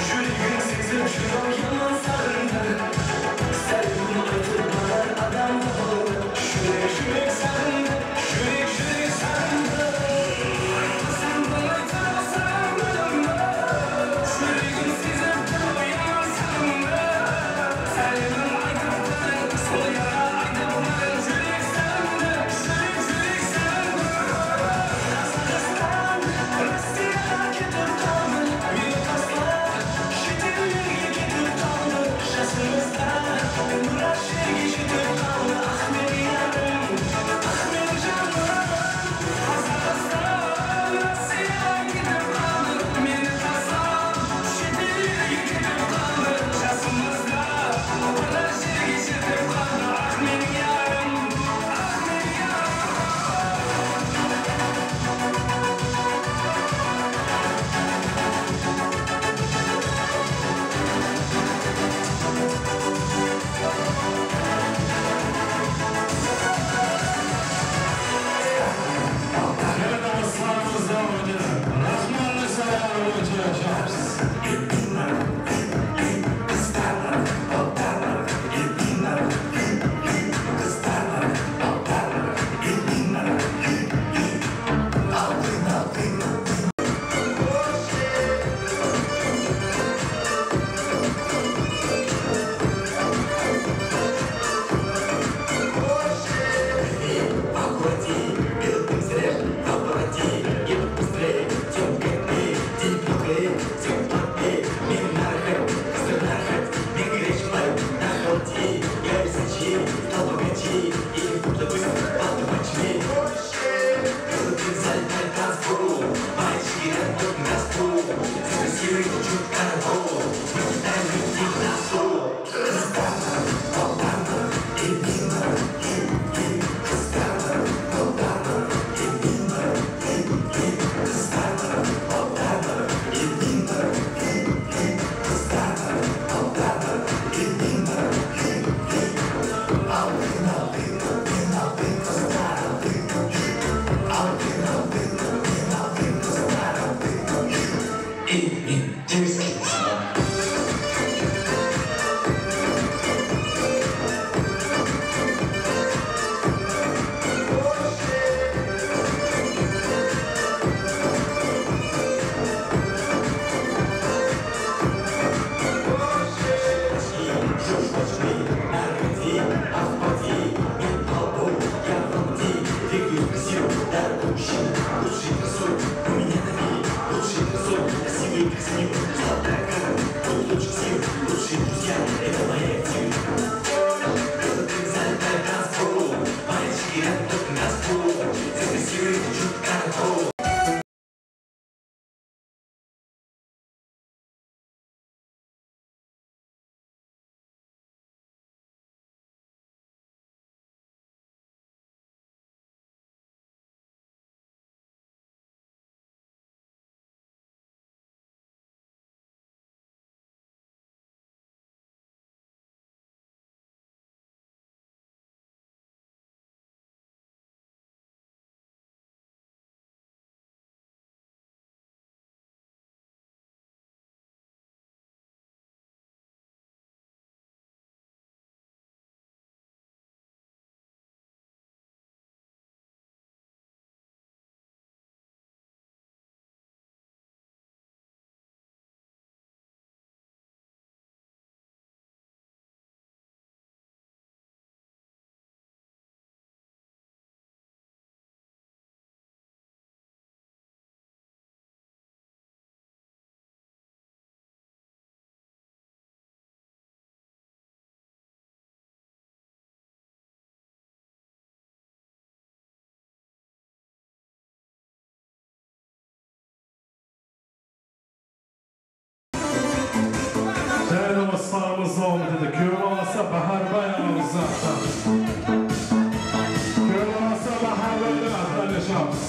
júregim sezip júr-aw yaman saǵındı. Sálibim aytıp barar adam tabıldı, júrek, júrek saǵındı, júrek, júrek saǵındı. Aytpasam bolmay tura saǵınǵanımdı, júregim sezip júr-aw yaman saǵındı. Sálibim aytıp barar, sol jaqqa aytıp barar, júrek saǵındı, júrek, júrek saǵındı. Qazaqstan, Rossiyaǵa ketip qaldı, meni taslap, shet ellerge ketip qaldı. Jasımızda biraq jerge jetip qaldı. Ax, meni yarım, ax, meni janım. Qazaqstan, Rossiyaǵa ketip qaldı, meni taslap, shet ellerge ketip qaldı. Jasımızda biraq jerge jetip qaldı. Ax, meni yarım, ax, meni yarım. Raxmanlı sayaǵı boyınsha jawıs. Zalımdı kewil alasa Baharbay aǵamız zattı. Kewil alasa Baharbaydı atlanıshapız.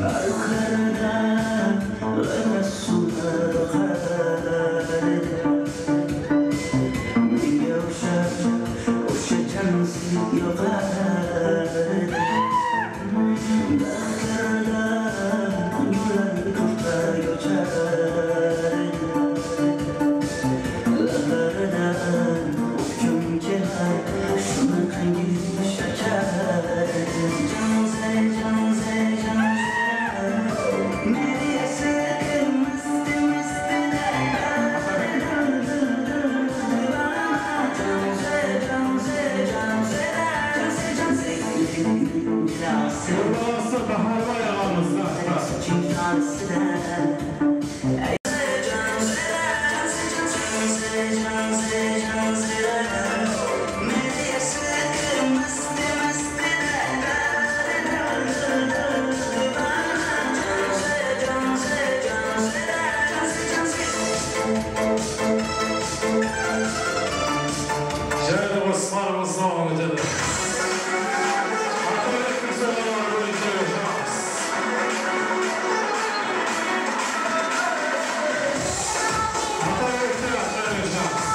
Arqardan ıras suwlar aqar. Menge ushar, ushar jansız yuqar. Baxtlardan gúllar qurtqa koshar. Baxtlardan kúnke ay, shunı qangi shashar. Jansız, jansız, jansız. Meni esitken mıstı, mıstı. Yolbası Baharbay aǵamız. Jáne qosıqlarımız dawam etedi. Atabektiń sodalaları boyınsha joshıramız. Atabekti atlanıshapız.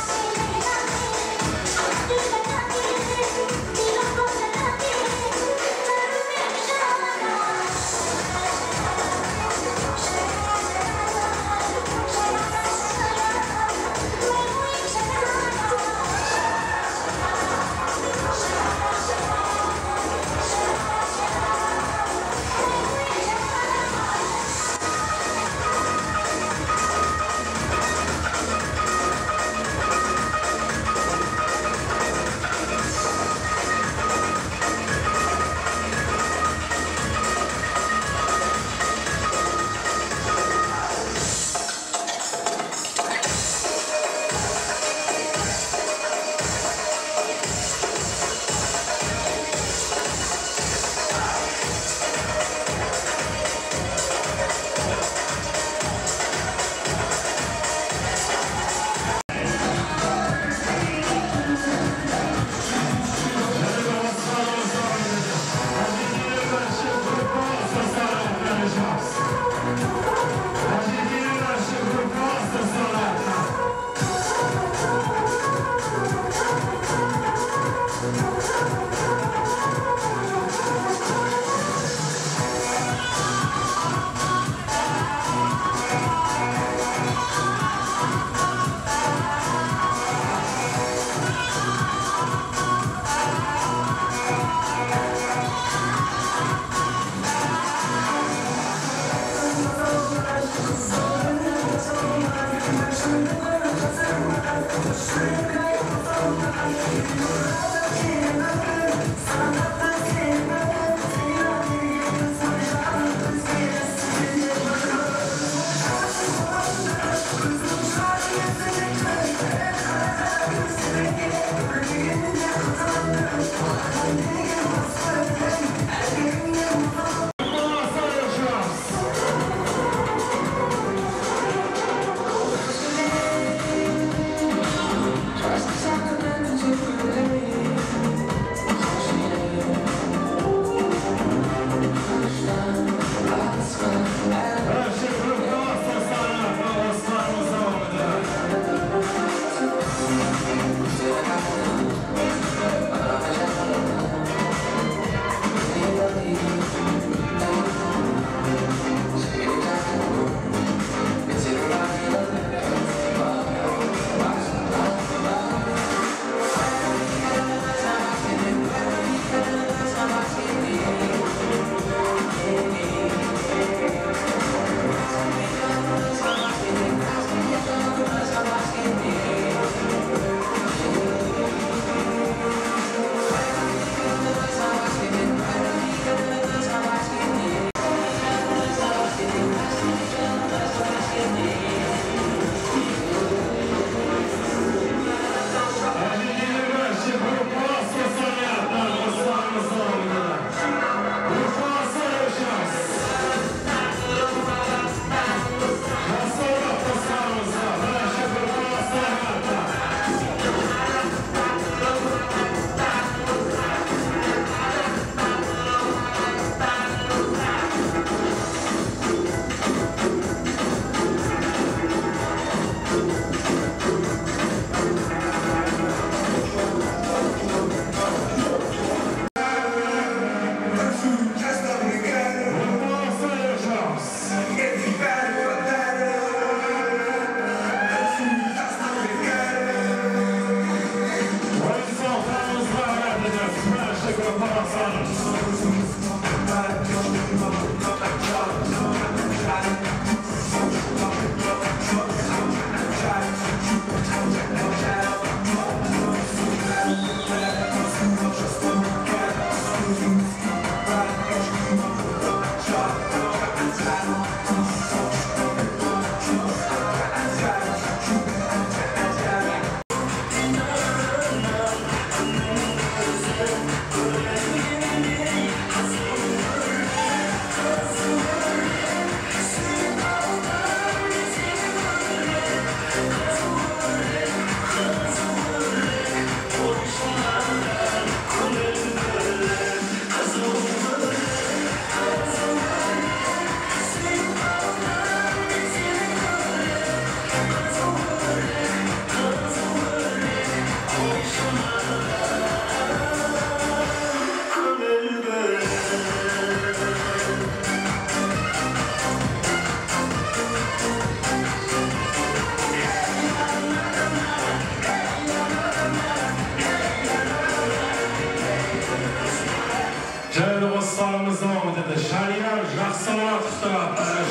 Dawam etedi. Shariyar Jaqsımuratov taraftan.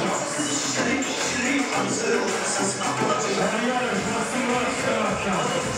Shariyar Jaqsımuratov taraftan.